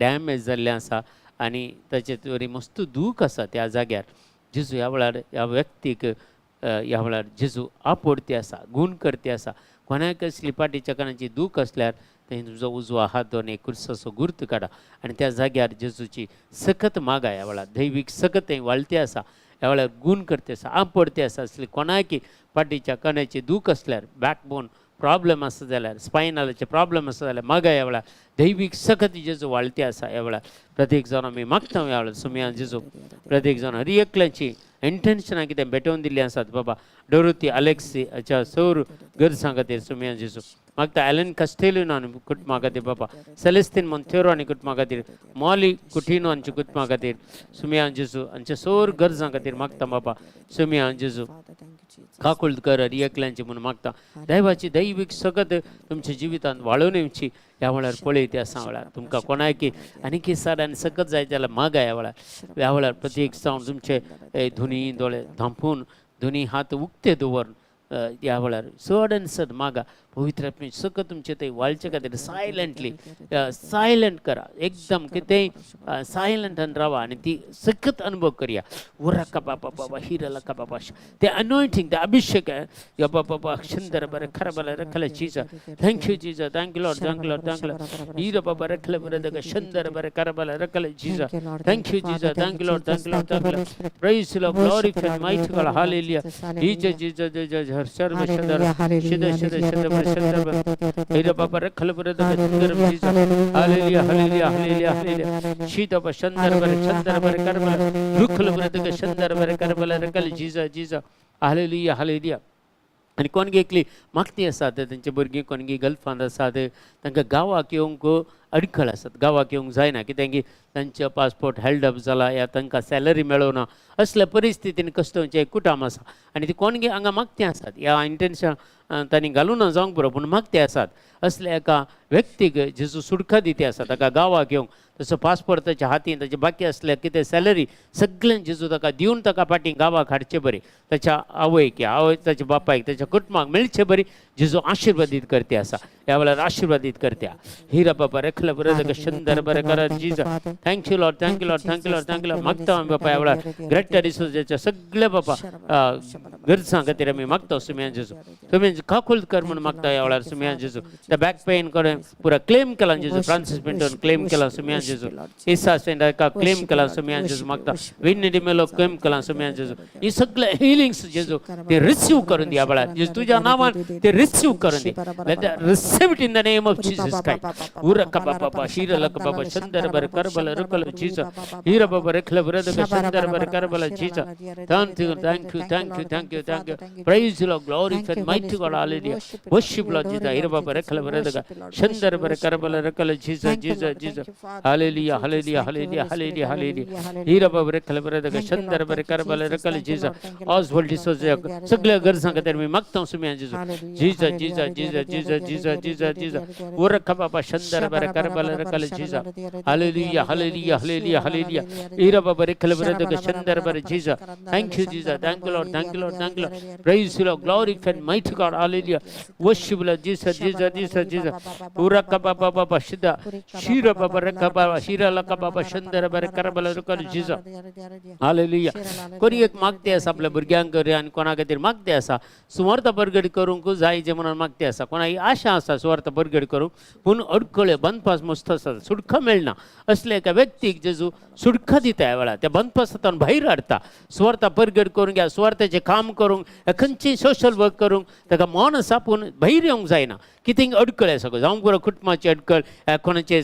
B: damage जाल्लें आसा आनी ताचे वरी मस्त दूख आसा त्या जाग्यार. जेजू ह्या वेळार ह्या व्यक्तीक ह्या वेळार जेजू आपोडती आसा, गूण करती आसा. कोणाक कसली पाटीच्या कानाची दूख आसल्यार थंय तुजो उजवा हात दोन एक कुर्साचो गुर्त काडा आनी त्या जाग्यार जेजूची सकत मागा. ह्या वेळार दैवीक सकत थंय वाळती आसा. ह्या वेळार गूण करते आसा, आपडते आसा. असली कोणाकी पाटीच्या कण्याची दूख आसल्यार, बॅकबोन प्रॉब्लेम आसा जाल्यार, स्पायनलाचे प्रॉब्लेम आसा जाल्यार मागा. ह्या वेळार दैवीक सकत जेजू वाळती आसा. ह्या वेळार प्रत्येक जाण आमी मागता ह्या वेळार सुमया जेजू प्रत्येक जाण हर एकल्याची इंटेन्शनां कितें भेटोवन दिल्लीं आसात बाबा. डोरोती अलेक्सी हाच्या सौर गरजां खातीर सुमया जेजू मागता. एलन कस्टेलिनो आनी कुटुंबा खातीर बाबा, सेलेस्तीन मोंतेरो आनी कुटुंबा खातीर, मॉली कुटिनो हांच्या कुटुंबा खातीर सुमया जेजू हांच्या सौर गरजां खातीर मागता बाबा. सुमया जेजू काकुळट कर हर एकल्यांची म्हणून मागता. दैवाची दैवीक सकत तुमच्या जिवितांत वाळोवन येवची ह्या वेळार पळयत आसा. वेळार तुमकां कोणाकी आनीक सार आनी सकत जाय जाल्यार मागा. ह्या वेळार, ह्या वेळार प्रत्येक जावन तुमचे धुनी दोळे धांपून, दोनी हात उक्ते दवरून ह्या वेळार चड आनी चड मागा. पवित्र आत्मे सकत तुमचे थंय वाळचे खातीर सायलंटली सायलंट करा. एकदम कितेंय सायलंटान रावा आनी ती सकत अनुभव करया. उरका बाबा बाबा हिरला का बाबा ते अनोइंटींग, ते अभिषेक या बाबा बाबा शंदर बरं खरं बरं रखलं Jesus. Thank you Jesus, thank you Lord, thank you Lord, thank you Hira Baba रखलं बरं दग शंदर बरं Karbala रखलं Jesus. Thank you Jesus, thank you Lord, thank you Lord, thank you Lord. Praise Lord, glory and might God. Hallelujah. Jesus, Jesus, Jesus. सर्व शंदर शिद शिद शिद बर शंदर बर हिरा बाबा रखलं बरं दग शंदर Jesus. Hallelujah, hallelujah, hallelujah, hallelujah. शिद ब शंदर बर शंदर बर करबला रुखल बर दग शंदर बर करबला रखल जीसस, जीसस. Hallelujah, hallelujah. आनी कोणगी एकली मागती आसात, तेंचे भुरगीं कोणगी गल्फांत आसात, तांकां गांवाक येवंक अडखळ आसात, गांवाक येवंक जायना कित्याक की तांचे पासपोर्ट हेल्ड अप जाला या तांकां सॅलरी मेळना, असल्या परिस्थितीन कस्टमचें एक कुटुंब आसा आनी ती कोण हांगा मागते आसात, ह्या इंटेन्शन तांणी घालूं ना जावंक पुरो पूण मागते आसात. असल्या एका व्यक्तीक जेजू सुडका दिते आसा ताका गांवाक येवंक, तसो पासपोर्ट ताच्या हातीन, ताचे बाकी आसल्या कितें सॅलरी सगळें जेजू ताका दिवन ताका फाटीं गांवाक हाडचे बरी, ताच्या आवयक आवय ताच्या बापायक ताच्या कुटुंबाक मेळचे बरी जेजू आशिर्वादीत करते आसा. ह्या वेळार आशिर्वादीत करते. हिरा बाबा रेखला बरं शंदर बरें करा Jesus. Thank you Lord, thank you Lord, thank you Lord, thank you Lord. मागता आमी बापा ह्या वेळार ग्रेटर डिसोजाच्या सगळ्या बापा गरजां खातीर आमी मागता सुम्या जेजू, तुमी काकुल कर म्हणून मागता ह्या वेळार सुम्या जेजू. त्या बॅक पेन कडेन पुरा क्लेम केला जेजू, फ्रांसीस पिंटोन क्लेम केला सुम्या जेजू, इसा सेंडा क्लेम केला सुम्या जेजू मागता, विन्नी डिमेलो क्लेम केला सुम्या जेजू. ही सगळे हिलिंग्स जेजू ते रिसीव करून दी ह्या वेळार जेजू, तुज्या नांवान ते रिसीव करून दी. Receive it in the name of Jesus Christ. उरक बाबा शीरलक बाबा शंदर बर करबल रुकल जीसस हीर बाबा रेखल ब्रद शंदर बर करबल Jesus. Thank you, thank you, thank you, thank you, thank you. Praise Lord, glory and mighty God, hallelujah. Worship Lord Jesus. हीर बाबा रेखल ब्रद शंदर बर करबल रुकल Jesus Jesus Jesus. Hallelujah, hallelujah, hallelujah, hallelujah, hallelujah. हीर बाबा रेखल ब्रद शंदर बर करबल रुकल जीसस. ऑसवॉल्ड डिसोजा सगळ्या गरजां खातीर मी मागता सुम्या Jesus. Jesus Jesus Jesus Jesus Jesus Jesus Jesus. उरक बाबा शंदर बर करबल रकल Jesus. Hallelujah, hallelujah, hallelujah, hallelujah. हीरा बाबा रेखल बर शंदर बर Jesus. Thank you Jesus, thank you Lord, thank you Lord, thank you Lord. Praise Lord, glory and mighty God, hallelujah. Worship Lord Jesus Jesus Jesus Jesus. उरक बाबा बाबा शिदा शीरा बाबा रका बाबा शीरा लका बाबा शंदर बर करबल रकल जीसस. हालेलुया. कोणी एक मागते आसा आपल्या भुरग्यांक आनी कोणा खातीर मागते आसा सुवार्थ परगट करूंक जाय जे म्हणून मागते आसा, कोणाक आशा आसा सुवार्थ परगट करूंक पूण अडखळे बंदपास मस्त आसा, सुटका मेळना, असल्या एका व्यक्तीक जेजू सुटका दिता ह्या वेळार, त्या बंदपासांतल्यान भायर हाडटा. सुवार्थ परगट करूंक या सुवार्थाचें काम करूंक खंयची सोशल वर्क करूंक ताका मन आसा पूण भायर येवंक जायना, कितें अडखळ आसा जावंक पुरो, कुटुंबाची अडखळ, कोणाचे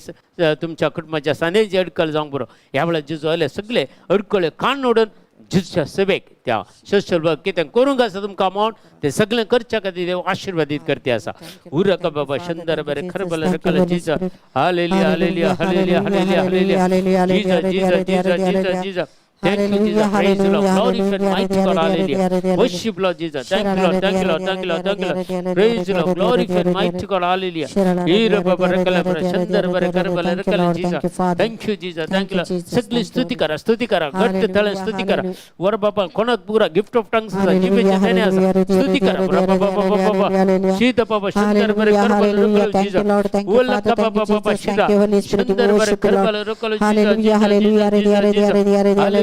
B: तुमच्या कुटुंबाच्या सांद्याची अडखळ जावंक पुरो. ह्या वेळार जेजू आयले सगळे अडखळे कान ओडून जेजूच्या सेवेक त्या सोशल वर्क कितें करूंक आसा तुमकां मन ते सगळें करच्या खातीर देव आशिर्वादीत करते आसा. उरक बाबा शंदर बरें खरबल रकल Jesus. Hallelujah, hallelujah, hallelujah, hallelujah, hallelujah. Jesus Jesus Jesus Jesus Jesus. Thank you, Jesus. Praise the Lord. Glory and mighty God. Hallelujah. Worship Lord Jesus. Thank you, Lord. Thank you, Lord. Thank you, Lord. Thank you, Lord. Praise the Lord. Glory and mighty God. Hallelujah. Hira Baba Rakala Shandar Bara Karabala Rakala Jesus. Thank you, Jesus. Thank you, Lord. सगळी स्तुती करा, स्तुती करा, घट्ट तळे स्तुती करा. वर बाबा कोणाक पुरा गिफ्ट ऑफ टंग्स आसा, जिबेचे देणे आसा, स्तुती करा. बाबा बाबा बाबा शीत बाबा शंदर बरे करबल रकल जीसस. ओलका बाबा बाबा शिदा शंदर बरे करबल रकल Jesus.
A: Hallelujah, hallelujah,
B: hallelujah.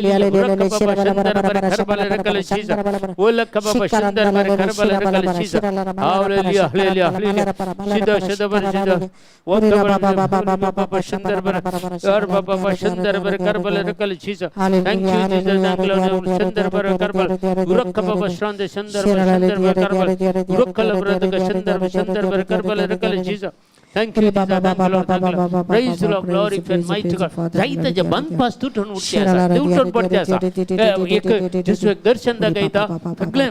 B: Thank you, Jesus. Thank you, Lord. Thank you, Lord. Praise the Lord. Glory and mighty God. जायते जे बंदपास तुटून उठते आसा, तुटून पडते आसा. एक जेजू एक दर्शन दाखयता सगळें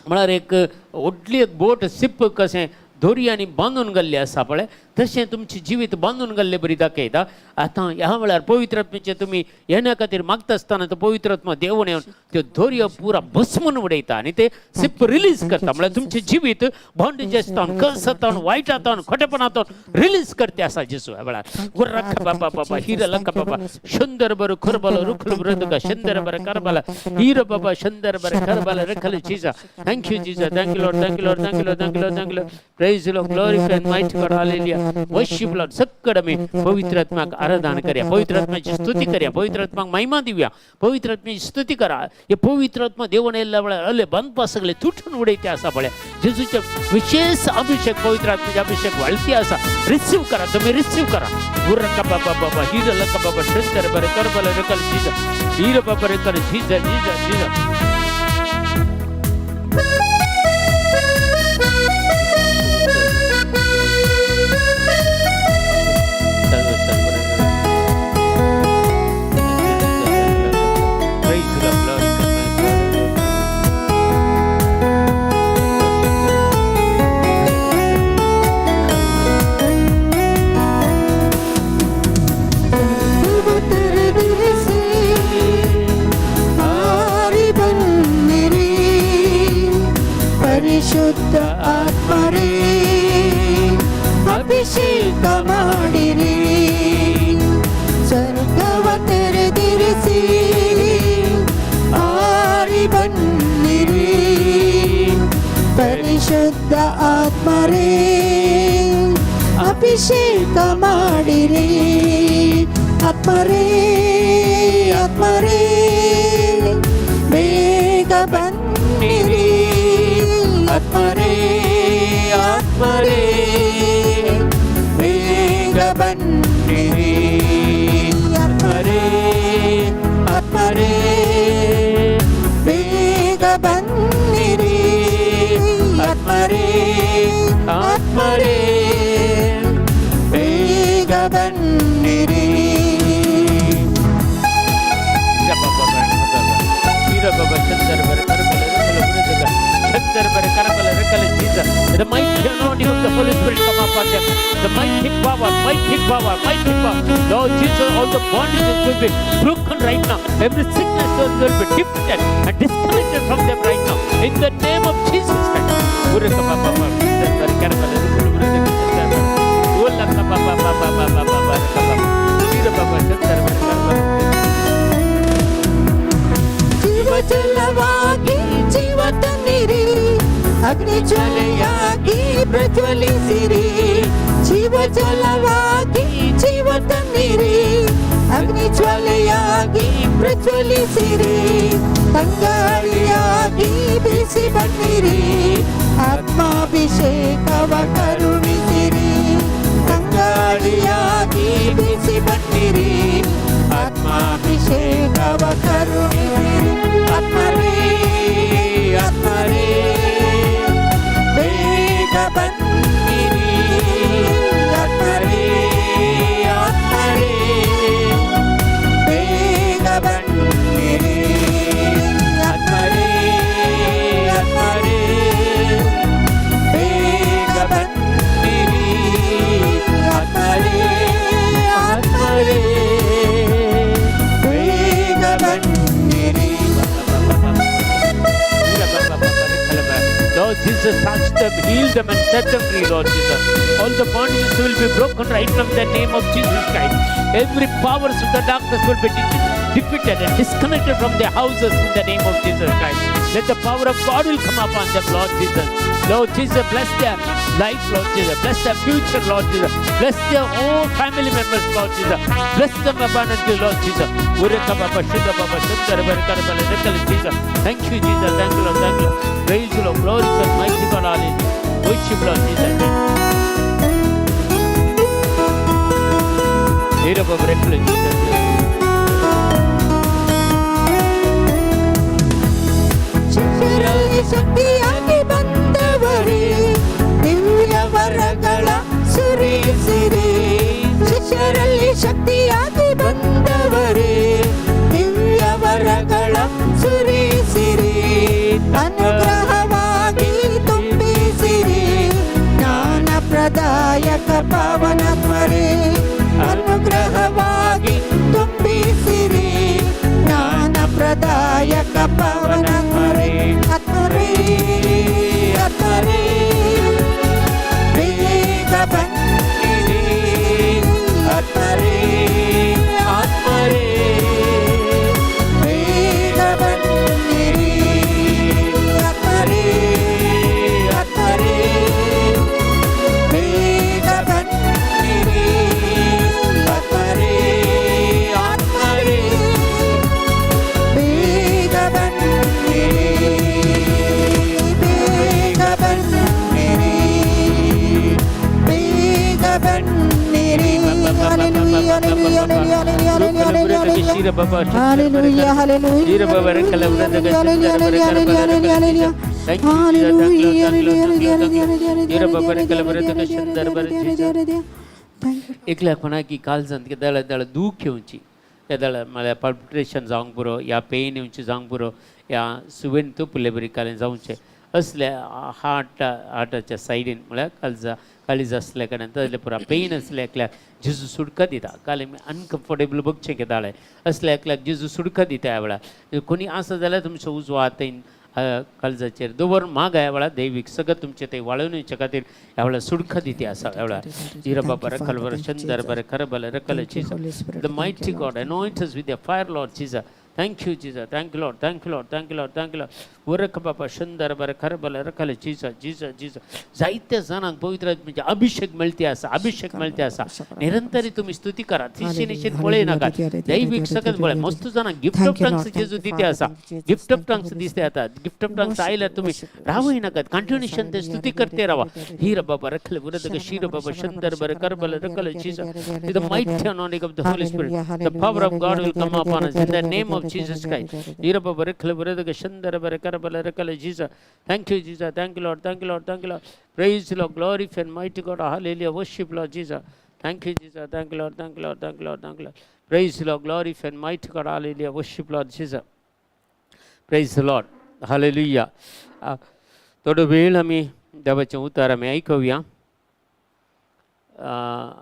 B: म्हळ्यार एक व्हडली एक बोट सिप कशें दोरयांनी बांदून गेल्लें आसा पळय, तशें तुमचें जिवीत बांदून गेल्ले बरी दाखयता. आतां ह्या वेळार पवित्र आत्म्याचें तुमी येण्या खातीर मागता आसतना तो पवित्र आत्मा देवून येवन त्यो दोरयो पुरा भस्मून उडयता आनी ते सिप रिलीज करता. म्हळ्यार तुमचें जिवीत बॉन्डेज आसतावन, कर्स आतावन, वायट आतावन, खोटेपणांत रिलीज करते आसा जेजू ह्या वेळार. गुर्रख बाबा बाबा हिर लक बाबा शंदर बर खुरबल रुखल ब्रदका शंदर बर करबल हिर बाबा शंदर बर करबल रखल जीजा. Thank you Jesus, thank you Lord, thank you Lord, thank you Lord, thank you Lord, thank you Lord. Praise Lord, glory and mighty God, hallelujah. Worship Lord. सक्कड आमी पवित्र आत्म्याक आराधना करया, पवित्र आत्म्याची स्तुती करया, पवित्र आत्म्याक महिमा दिवया, पवित्र आत्म्याची स्तुती करा. हे पवित्र आत्मा देवण येयल्ल्या वेळार अले बांदपा सगळे तुटून उडयते आसा पळय. जेजूचे विशेष अभिषेक, पवित्र आत्म्याचे अभिषेक वाळती आसा. रिसीव करा, तुम्ही रिसीव करा. गुरका बाबा बाबा हिर लका बाबा शंकर बरे करबल रकल जीजा हिर बाबा रकल जीजा जीजा जीजा. Praise the Lord, glory to God.
A: ಪರಿಶುದ್ಧ ಆತ್ಮರೇ, ಅಭಿಷೇಕ ಮಾಡಿರಿ. ಸ್ವರ್ಗವ ತೆರೆದಿರಿಸಿ ಹಾರಿ ಬನ್ನಿರಿ. ಪರಿಶುದ್ಧ ಆತ್ಮರೇ, ಅಭಿಷೇಕ ಮಾಡಿರಿ. ಆತ್ಮರೇ, ಆತ್ಮರೇ, ಬೇಗ ಬನ್ನಿರಿ. ಆತ್ಮರೇ, ಆತ್ಮರೇ, ಬೇಗ ಬನ್ನಿರಿ. ಆತ್ಮರೇ, ಆತ್ಮರೇ, ಬೇಗ ಬನ್ನಿರಿ. ಆತ್ಮರೇ, ಆತ್ಮರೇ, ಬೇಗ ಬನ್ನಿರಿ.
B: The mighty anointing of the Holy Spirit come upon them. The mighty power, mighty power, mighty power. Lord Jesus, all the bondages will be broken right now. Every sickness will be defeated and disconnected from them right now. In the name of Jesus Christ.
A: ಜೀವಜಲವಾಗಿ ಜೀವ ತನ್ನಿರಿ, ಅಗ್ನಿ ಜ್ವಾಲೆಯಾಗಿ ಪ್ರಜ್ವಲಿಸಿರಿ. ಜೀವಜಲವಾಗಿ ಜೀವ ತನ್ನಿರಿ, ಅಗ್ನಿ ಜ್ವಾಲೆಯಾಗಿ ಪ್ರಜ್ವಲಿಸಿರಿ. ತಂಗಾಳಿಯಾಗಿ ಬೀಸಿ ಬನ್ನಿರಿ, ಆತ್ಮಾಭಿಷೇಕವ ಕರುಣಿಸಿರಿ. ತಂಗಾಳಿಯಾಗಿ ಬೀಸಿ ಬನ್ನಿರಿ, ಆತ್ಮಾಭಿಷೇಕವ ಕರುಣಿಸಿರಿ. ಆತ್ಮರೇ, ಆತ್ಮರೇ, ಬೇಗ ಬನ್ನಿರಿ. ಆತ್ಮರೇ, ಆತ್ಮರೇ, ಬೇಗ ಬನ್ನಿರಿ. ಆತ್ಮರೇ, ಆತ್ಮರೇ, ಬೇಗ ಬನ್ನಿರಿ. ಆತ್ಮರೇ, ಆತ್ಮರೇ, ಬೇಗ ಬನ್ನಿರಿ.
B: Lord Jesus, touch them, heal them, and set them free, Lord Jesus. All the bondages will be broken right from the name of Jesus Christ. Every powers of the darkness will be defeated and disconnected from their houses in the name of Jesus Christ. Let the power of God will come upon them, Lord Jesus. Lord Jesus, bless their life, Lord Jesus. Bless their future, Lord Jesus. Bless their own family members, Lord Jesus. Bless them abundantly, Lord Jesus. Jesus. Thank you, Jesus. Thank you, Lord. Thank you, Lord. Praise you, Lord. Glory to mighty God. Hallelujah. Worship, Lord Jesus. Jesus.
A: ಶಿಷ್ಯರಲ್ಲಿ ಶಕ್ತಿಯಾಗಿ ಬಂದವರೇ, ದಿವ್ಯ ವರಗಳ ಸುರಿಸಿರಿ. ಶಿಷ್ಯರಲ್ಲಿ ಶಕ್ತಿಯಾಗಿ ಬಂದವರೇ, ದಿವ್ಯ ವರಗಳ ಸುರಿಸಿರಿ. ಅನುಗ್ರಹವಾಗಿ ತುಂಬಿಸಿರಿ, ಜ್ಞಾನ ಪ್ರದಾಯಕ ಪಾವನಾತ್ಮರೇ. ಅನುಗ್ರಹವಾಗಿ ತುಂಬಿಸಿರಿ, ಜ್ಞಾನ ಪ್ರದಾಯಕ ಪಾವನಾತ್ಮರೇ. ಆತ್ಮರೇ, ಆತ್ಮರೇ, ಬೇಗ ಬನ್ನಿರಿ. ಆತ್ಮರೇ, ಆತ್ಮರೇ, ಬೇಗ ಬನ್ನಿರಿ. ಆತ್ಮರೇ, ಆತ್ಮರೇ, ಬೇಗ ಬನ್ನಿರಿ. ಆತ್ಮರೇ, ಆತ್ಮರೇ, ಬೇಗ ಬನ್ನಿರಿ. ಬೇಗ ಬನ್ನಿರಿ, ಬೇಗ ಬನ್ನಿರಿ. Hallelujah, hallelujah, hallelujah, hallelujah, hallelujah, hallelujah, hallelujah, hallelujah, hallelujah. Thank you.
B: एकल्याक म्हणा की काळजांत केदाळ दाळ दूख येवची, तेदाळ म्हळ्यार पाल्पिटेशन जावंक पुरो या पेन येवची जावंक पुरो या सुवेन तोपुल्ले बरी कालें जावचें असले हार्टाच्या सायडीन, म्हळ्यार काळजा काळीज आसल्या कारणान तसलें पुरो पेन आसल्या एकल्याक जेजू सुटका दिता. काल अनकम्फर्टेबल बघचें केदाळें असल्या एकल्याक जेजू सुटका दिता. ह्या वेळार कोणी आसा जाल्यार तुमच्या उजवा हातीन हात. काळजाचेर दवरून माग ह्या वेळार दैवीक सगळं तुमचे ते वाळोवन येवचे खातीर ह्या वेळार सुडखा दिती आसा. ह्या वेळार जिरा बाबा रखल बर चंदर बर खरबल रखल Jesus. The mighty God anoint us with the fire, Lord Jesus. Thank you, Jesus. Thank you, Lord. Thank you, Lord. Thank you, Lord. Thank you, Lord. वरख बाबा शंदर बर खरबल रखल Jesus, Jesus, Jesus. जायत्या जाणांक पवित्र म्हणजे अभिषेक मेळती आसा, अभिषेक मेळती आसा. निरंतरी तुमी स्तुती करा, थिशी निशीन पळय नाका, दैवीक सगळं पळय. मस्त जाणांक गिफ्ट ऑफ टंग्स जेजू दिते आसा, गिफ्ट ऑफ टंग्स दिसते आता. गिफ्ट ऑफ टंग्स आयल्यार तुमी रावय नाकात, कंटिन्युएशन ते स्तुती करते रावा. हिर बाबा रखल उरदक शिर बाबा शंदर बर करबल रखल Jesus. The mighty anointing of the Holy Spirit, the power of God will come upon us in the name of Jesus Christ. Hira Baba रखल उरदक शंदर बर करबल रखल Jesus. Thank you, Jesus. Thank you, Lord. Thank you, Lord. Thank you, Lord. Praise the Lord. Glory and mighty God. Hallelujah. Worship Lord Jesus. Thank you, Jesus. Thank you, Lord. Thank you, Lord. Thank you, Lord. Thank you, Lord. Praise the Lord. Glory and mighty God. Hallelujah. Worship Lord Jesus. Praise the Lord. Hallelujah. थोडो वेळ आमी देवाचें उतर आमी आयकुया.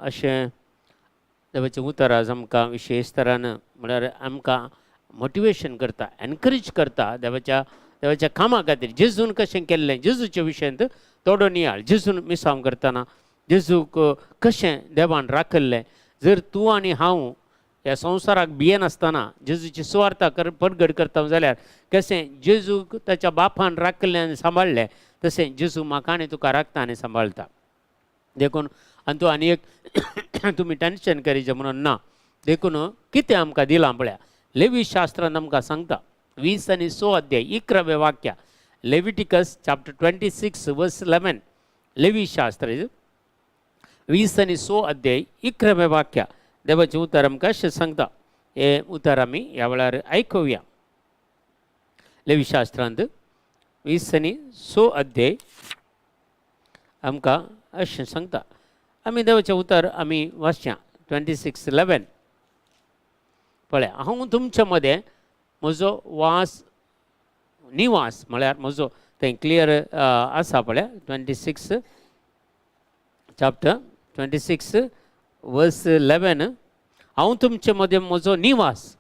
B: अशें देवाचें उतर आज आमकां विशेश तरान म्हळ्यार आमकां मोटिवेशन करता, एनकरेज करता देवाच्या देवाच्या कामा खातीर. जेजून कशें केल्लें, जेजूच्या विशयांत थोडो नियाळ. जेजून मिसांव करतना जेजूक कशें देवान राखल्लें. जर तूं आनी हांव ह्या संवसाराक भियेनासतना जेजूची सुवार्ता कर परगट करता जाल्यार कशें जेजूक ताच्या बापान राखल्लें आनी सांबाळ्ळें, तशें जेजू म्हाका आनी तुका राखता आनी सांबाळटा. देखून आनी तूं आनी एक तुमी टेंशन करीचें म्हणून ना. देखून कितें आमकां दिलां पळया, लेवी शास्त्रान आमकां सांगता 20 आनी 6 अध्याय 11वें वाक्य, Leviticus chapter 26 verse 11. लेवी शास्त्र 20 आनी 6 अध्याय 11वें वाक्य, देवाचें उतर आमकां अशें सांगता. हें उतर आमी ह्या वेळार आयकुया. लेवी शास्त्रांत 20 आनी 6 अध्याय आमकां अशें सांगता. आमी देवाचें उतर आमी वाचया 26:11. पळय, हांव तुमच्या मदें म्हजो वास निवास, म्हळ्यार म्हजो थंय क्लियर आसा. पळय, 26 chapter 26 verse 11, हांव तुमचे मदें म्हजो निवास,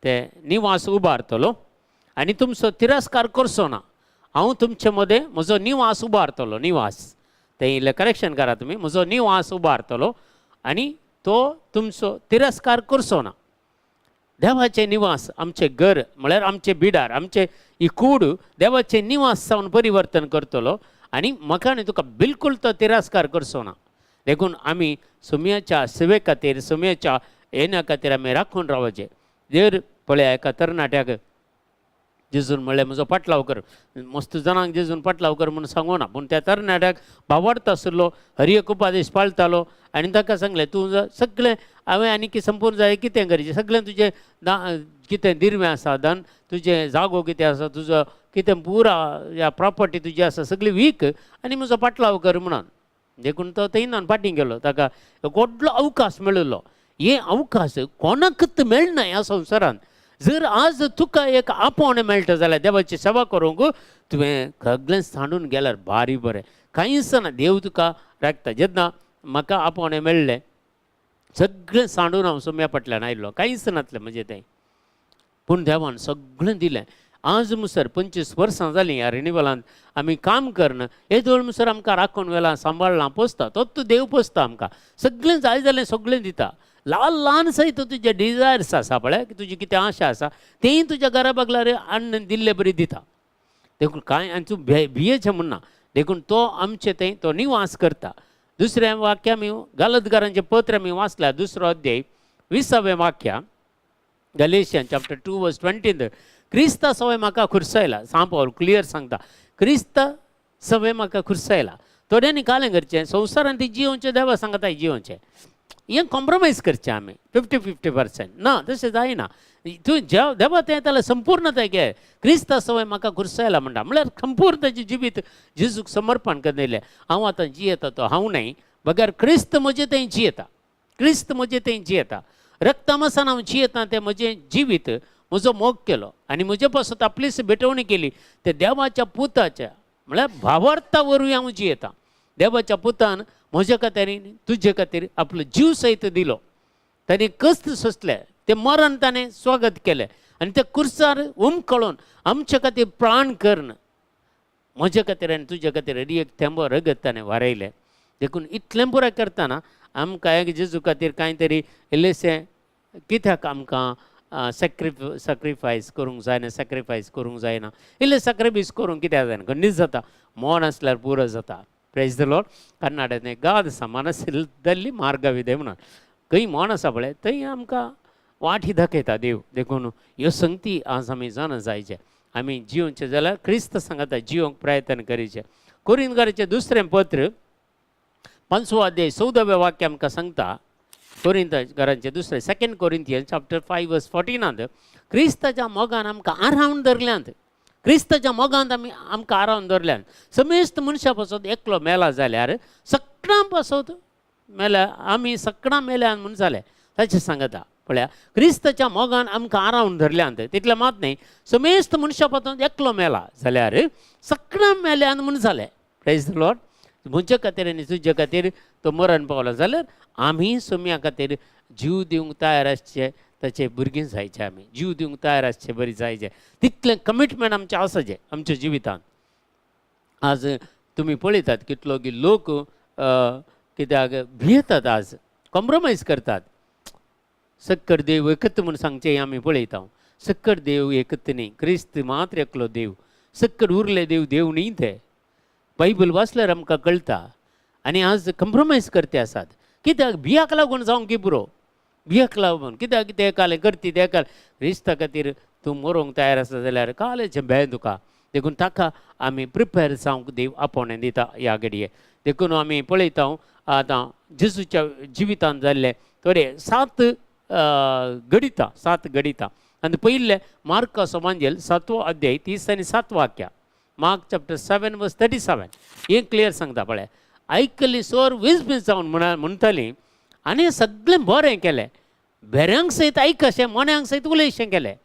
B: ते निवास उबारतलो आनी तुमचो तिरस्कार करचो ना. हांव तुमचे मदें म्हजो निवास उबारतलो. निवास तें इल्लें करेक्शन करा तुमी. म्हजो निवास उबारतलो आनी तो तुमचो तिरस्कार करचो ना. देवाचें निवास आमचें घर म्हळ्यार आमचें बिडार, आमचें ही कूड देवाचें निवास जावन परिवर्तन करतलो आनी म्हाका आनी तुका बिलकूल तो तिरस्कार करचो ना. देखून आमी सुमयाच्या सेवे खातीर, सुमयाच्या येण्या खातीर आमी राखून रावचें. जर पळया, एका तरणाट्याक जेजून म्हणलें म्हजो पाटलाव कर. मस्त जाणांक जेजून पाटलाव कर म्हणून सांगू ना, पूण त्या तरणाट्याक भावार्थ आशिल्लो, हर एक उपादेश पाळटालो आनी ताका सांगलें, तूं सगळें हांवें आनी की संपूर्ण जाय कितें करचें, सगळें तुजें कितें दिरवें आसा, धन तुजें जागो कितें आसा, तुजो कितें पुरा ह्या प्रॉपर्टी तुजी आसा सगळी वीक आनी म्हजो पाटलाव कर म्हणून. देखून तो थंयनान फाटीं गेलो. ताका व्हडलो अवकाश मेळिल्लो. हे अवकाश कोणाकच मेळना ह्या संवसारांत. जर आज तुका एक आपोवणें मेळटा जाल्यार देवाची सेवा करूंक तुवें सगळें सांडून गेल्यार भारी बरें, कांयच ना, देव तुका राखता. जेन्ना म्हाका आपोवणें मेळ्ळें, सगळें सांडून हांव सोम्या फाटल्यान आयलो, कांयच नासलें म्हजें तें, पूण देवान सगळें दिलें. आज मुसर 25 वर्सां जालीं ह्या रिनिवलांत आमी काम करन, येदोळ मुसर आमकां राखून वेलां, सांबाळ्ळां, पोसता तोच देव पोसता आमकां. सगळें जाय जालें सगळें दिता. ल्हान ल्हान सयत तुजे डिजायर्स आसा पळय, तुजी कितें आशा आसा तेंय तुज्या घरा बगलार अन्न दिल्ले बरी दिता. देखून कांय आनी तूं भियेचें म्हण ना. देखून तो आमचे थंय तो निवास करता. दुसरें वाक्य आमी गालतकारांचें पत्र आमी वाचल्यार 2 अध्याय 20वें वाक्य, Galatian chapter 2 verse 20, क्रिस्ता सवय म्हाका खुर्सायला. सांव पावल क्लियर सांगता, क्रिस्ता सवय म्हाका खुर्सायला. थोड्यांनी कालें करचें, संवसारांत ती जियोवचें, देवा सांगता जियोवचें, हें कॉम्प्रोमायज करचें आमी 50-50% ना, तशें जायना. तूं जेव देवा तें जाल्यार संपूर्णताय घे. क्रिस्ता सवय म्हाका खुर्सायला म्हणटा, म्हळ्यार संपूर्ण ताचें जिवीत जेजूक समर्पण करून दिलें. हांव आतां जियेता तो हांव न्हय, बगर क्रिस्त म्हजें थंय जियेता, क्रिस्त म्हजें थंय जियेता. रक्तमासान हांव जियेता तें म्हजें जिवीत, म्हजो मोग केलो आनी म्हजे पासत आपलीच भेटवणी केली ते देवाच्या पुताच्या म्हळ्यार भावार्था वरवीं हांव जियेता. देवाच्या पुतान म्हज्या खातीर तुजे खातीर आपलो जीव सयत दिलो. ताणें कश्ट सोंसले, तें मरण ताणें स्वागत केलें आनी त्या कुर्सार उमकळून आमच्या खातीर प्राण करून म्हज्या खातीर आनी तुज्या खातीर एक थेंबो रगत ताणें वारयलें. देखून इतलें पुराय करतना आमकां एक जेजू खातीर कांय तरी इल्लेशें कित्याक आमकां सॅक्रिफायस करूंक जायना, सॅक्रिफायस करूंक जायना, इल्लें सॅक्रिफायस करूंक कित्याक जायना, खंडीत जाता, मोन आसल्यार पुरो जाता. Praise the Lord. कर्नाटकांत एक गाद आसा, मनसिल्ली मार्गविदे म्हणून, खंय मोन आसा पळय थंय आमकां वाटी दाखयता देव. देखून ह्यो संगती आज आमी जाणा जायचे. आमी जियोवचें जाल्यार क्रिस्त सांगता जियोंक प्रयत्न करीचे. कोरिंतकाराचें दुसरें पत्र 5वो अध्याय 14व्या वाक्य आमकां सांगता. कोरिंतकारांचें दुसरें 2 कोरिंथियन चॅप्टर 5 वर्स 14 क्रिस्ताच्या मोगान आमकां आरावन धरल्यांत. क्रिस्ताच्या मोगान आमी आमकां आरावन धरल्यांत. समेस्त मनशां पासत एकलो मेला जाल्यार सगळ्यां पासत मेल्या, आमी सगळ्यां मेल्या म्हूण जालें ताचें सांगता. पळया, क्रिस्ताच्या मोगान आमकां आरावन धरल्यांत तितलें मात न्ही, समेस्त मनशां पासून एकलो मेला जाल्यार सगळ्यां मेल्यान म्हूण जालें. Praise the Lord. म्हज्या खातीर आनी तुज्या खातीर तो मरण पावला जाल्यार आमी सोम्या खातीर जीव दिवंक तयार आसचे, ताचे भुरगीं जायचे, आमी जीव दिवंक तयार आसचे बरी जायचे. तितलें कमिटमेंट आमचें आसाचें आमच्या जिवितांत. आज तुमी पळयतात कितलो की लोक कित्याक भियेतात, आज कॉम्प्रोमायज करतात. सक्कर देव एकत म्हूण सांगचें आमी पळयता. सक्कर देव एकत न्ही, क्रिस्त मात्र एकलो देव, सक्कर उरले देव देव न्ही ते. बायबल वाचल्यार आमकां कळटा. आनी आज कॉम्प्रोमायज करते आसात कित्याक, भियाक लागून जावंक की पुरो, भियाक लागून कित्याक ते कालें करती ते काल. क्रिस्ता खातीर तूं मरोंक तयार आसा जाल्यार कालेचें भंय तुका. देखून ताका आमी प्रिपेर जावंक देव आपोवणें दिता ह्या घडये. देखून आमी पळयता आतां जेजूच्या जिवितांत जाल्ले थोडे 7 घडितां, 7 घडितां. आनी पयलें मार्काचो वांजेल 7वो अध्याय 30 आनी 7 वाक्या, मार्क चॅप्टर 7 वर्स 37 हें क्लियर सांगता. पळय, आयकल्ली सोर वीज जावन म्हणटाली आनी सगळें बरें केलें, भेऱ्यांक सयत आयकशें, मोन्यांक सयत उलयशें केलें.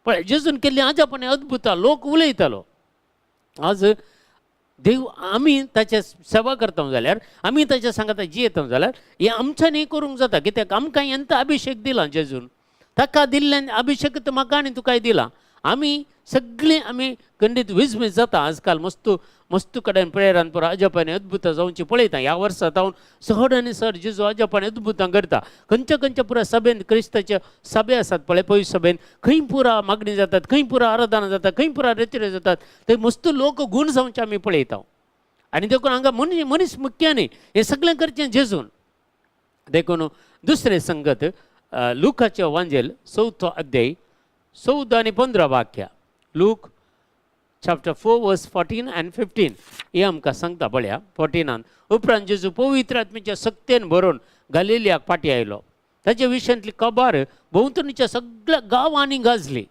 B: पळय, जेजून केल्ली अजापणे अद्भुतां, लोक उलयतालो. आज देव आमी ताचे सेवा करता जाल्यार, आमी ताच्या सांगता जियेता जाल्यार हें आमच्यांनी करूंक जाता. कित्याक आमकां येंत अभिशेक दिला जेजून, ताका दिल्ल्यान अभिशेक म्हाका आनी तुकाय दिला. आमी सगळीं आमी खंडीत विजमीज जाता. आजकाल मस्तू मस्तू कडेन प्रेयरान पुरो अजापाने अद्भुतां जावची पळयता. ह्या वर्सा जावन चड आनी चड जेजू अजापाने अद्भुतां करता. खंयच्या खंयच्या पुरा सभेन क्रिस्ताचे सभे आसात पळय, पयस सभेन खंय पुरा मागणी जातात, खंय पुरा आराधना जातात, खंय पुरा रेतिरे जातात, थंय मस्तू लोक गूण जावचे आमी पळयता. आनी देखून हांगा मनीस मुख्य न्ही, हें सगळें करचें जेजून. देखून दुसरें संगत लुकाचें वांजेल 4थो अध्याय 14 आनी 15 वाक्या, लूक चॅप्टर 4 वर्स 14 आनी 15 हें आमकां सांगता. पळया 14 उपरांत जेजू पवित्र आत्म्याच्या सक्तेन भरून गालिलियाक फाटीं आयलो. ताच्या विशयांतली खबर भोंवतणीच्या सगळ्या गांवांनी गाजली.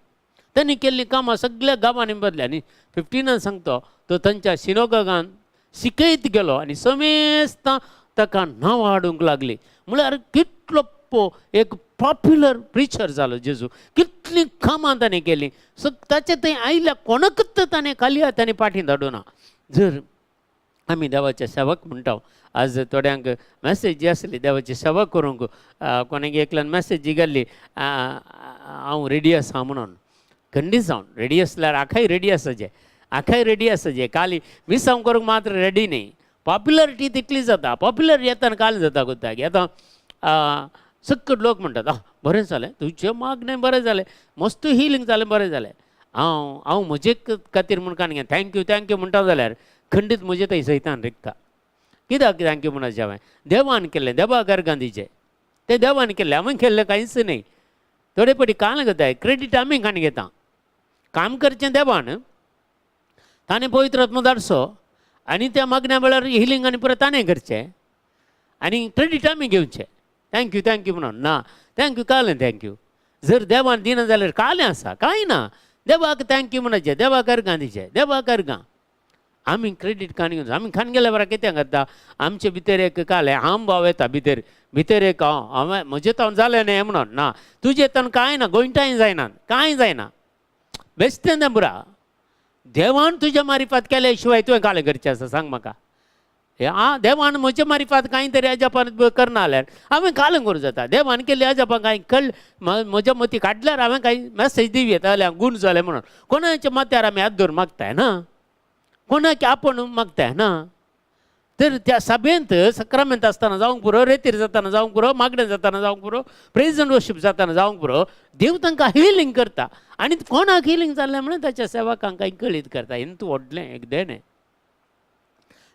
B: तांणी केल्लीं कामां सगळ्या गांवांनी बदली. आनी 15 सांगता तो तांच्या सिनोगागान शिकयत गेलो आनी समेस्तां ताका नांव हाडूंक लागली. म्हळ्यार कितलो एक पॉप्युलर प्रिचर जालो जेजू, कितलीं कामां ताणें केलीं. सो ताचे थंय आयल्या कोणाकच ताणें खाली ताणें फाटीं धाडूना. जर आमी देवाचे सेवक म्हणटा, आज थोड्यांक मॅसेज जी आसली देवाची सेवा करूंक, कोणाक एकल्यान मॅसेज जी घाल्ली हांव रेडी आसा म्हणून, खंडीत जावन रेडी आसल्यार आखाय रेडी आसाचें, आखाय रेडी आसाचें. खाली मिसांव करूंक मात्र रेडी न्ही. पॉप्युलरिटी तितली जाता, पॉप्युलर येता काल जाता कोत्ताक आतां सक्कट लोक म्हणटात बरें जालें तुजें मागणें, बरें जालें, मस्त हिलींग जालें, बरें जालें. हांव हांव म्हजे खातीर म्हूण कांय thank you thank you म्हणटा जाल्यार खंडीत म्हजें थंय सैतान रिगता. कित्याक thank you म्हणपाचें? हांवें देवान केल्लें, देवा गर्गान दिचें तें देवान केल्लें, हांवें केल्लें कांयच न्ही. थोडे पटी कांय घेताय क्रेडीट आमी काण घेता, काम करचें देवान, ताणें पवित्र आत्मो धाडचो आनी त्या मागण्या वेळार हिलींग आनी परत ताणें करचें आनी क्रेडीट आमी घेवचें. Thank you thank you म्हणून ना, thank you कालें thank you. जर देवान दिना जाल्यार कालें आसा कांय ना, देवाक thank you म्हणपाचें, देवाक अर्गां दिचें, देवाक अर्गां. आमी क्रेडीट काण घेवन आमी खान गेल्या बरा कितें करता, आमचे भितर एक कालें हांव भाव येता भितर भितर एक हांव हांवें म्हजें तावन जालें न्ही म्हणून ना, तुजें तावन कांय ना, गोंयटाय जायना, कांय जायना, बेश्टें तें पुरा. देवान तुज्या मारिफात केल्या शिवाय तुवें कालें करचें आसा सांग म्हाका. आ देवान म्हजे मारिफात कांय तरी अजापान करना जाल्यार हांवें कालें करूं जाता. देवान केल्ली अजापां कांय कळ म्हज्या मती काडल्यार हांवें कांय मॅसेज दिवं येता जाल्यार गूण जालें म्हणून. कोणाच्या माथ्यार आमी हात दवर मागताय ना, कोणाक आपूण मागताय ना. तर त्या सभेंत सक्रामेंत आसतना जावंक पुरो, रेतीर जाताना जावंक पुरो, मागणें जाताना जावंक पुरो, प्रेज एंड वर्शीप जाताना जावंक पुरो, देव तांकां हिलींग करता. आनी कोणाक हिलींग जालें म्हणून ताच्या सेवकांक कांय कळीत करता. हें तूं व्हडलें एक देणें.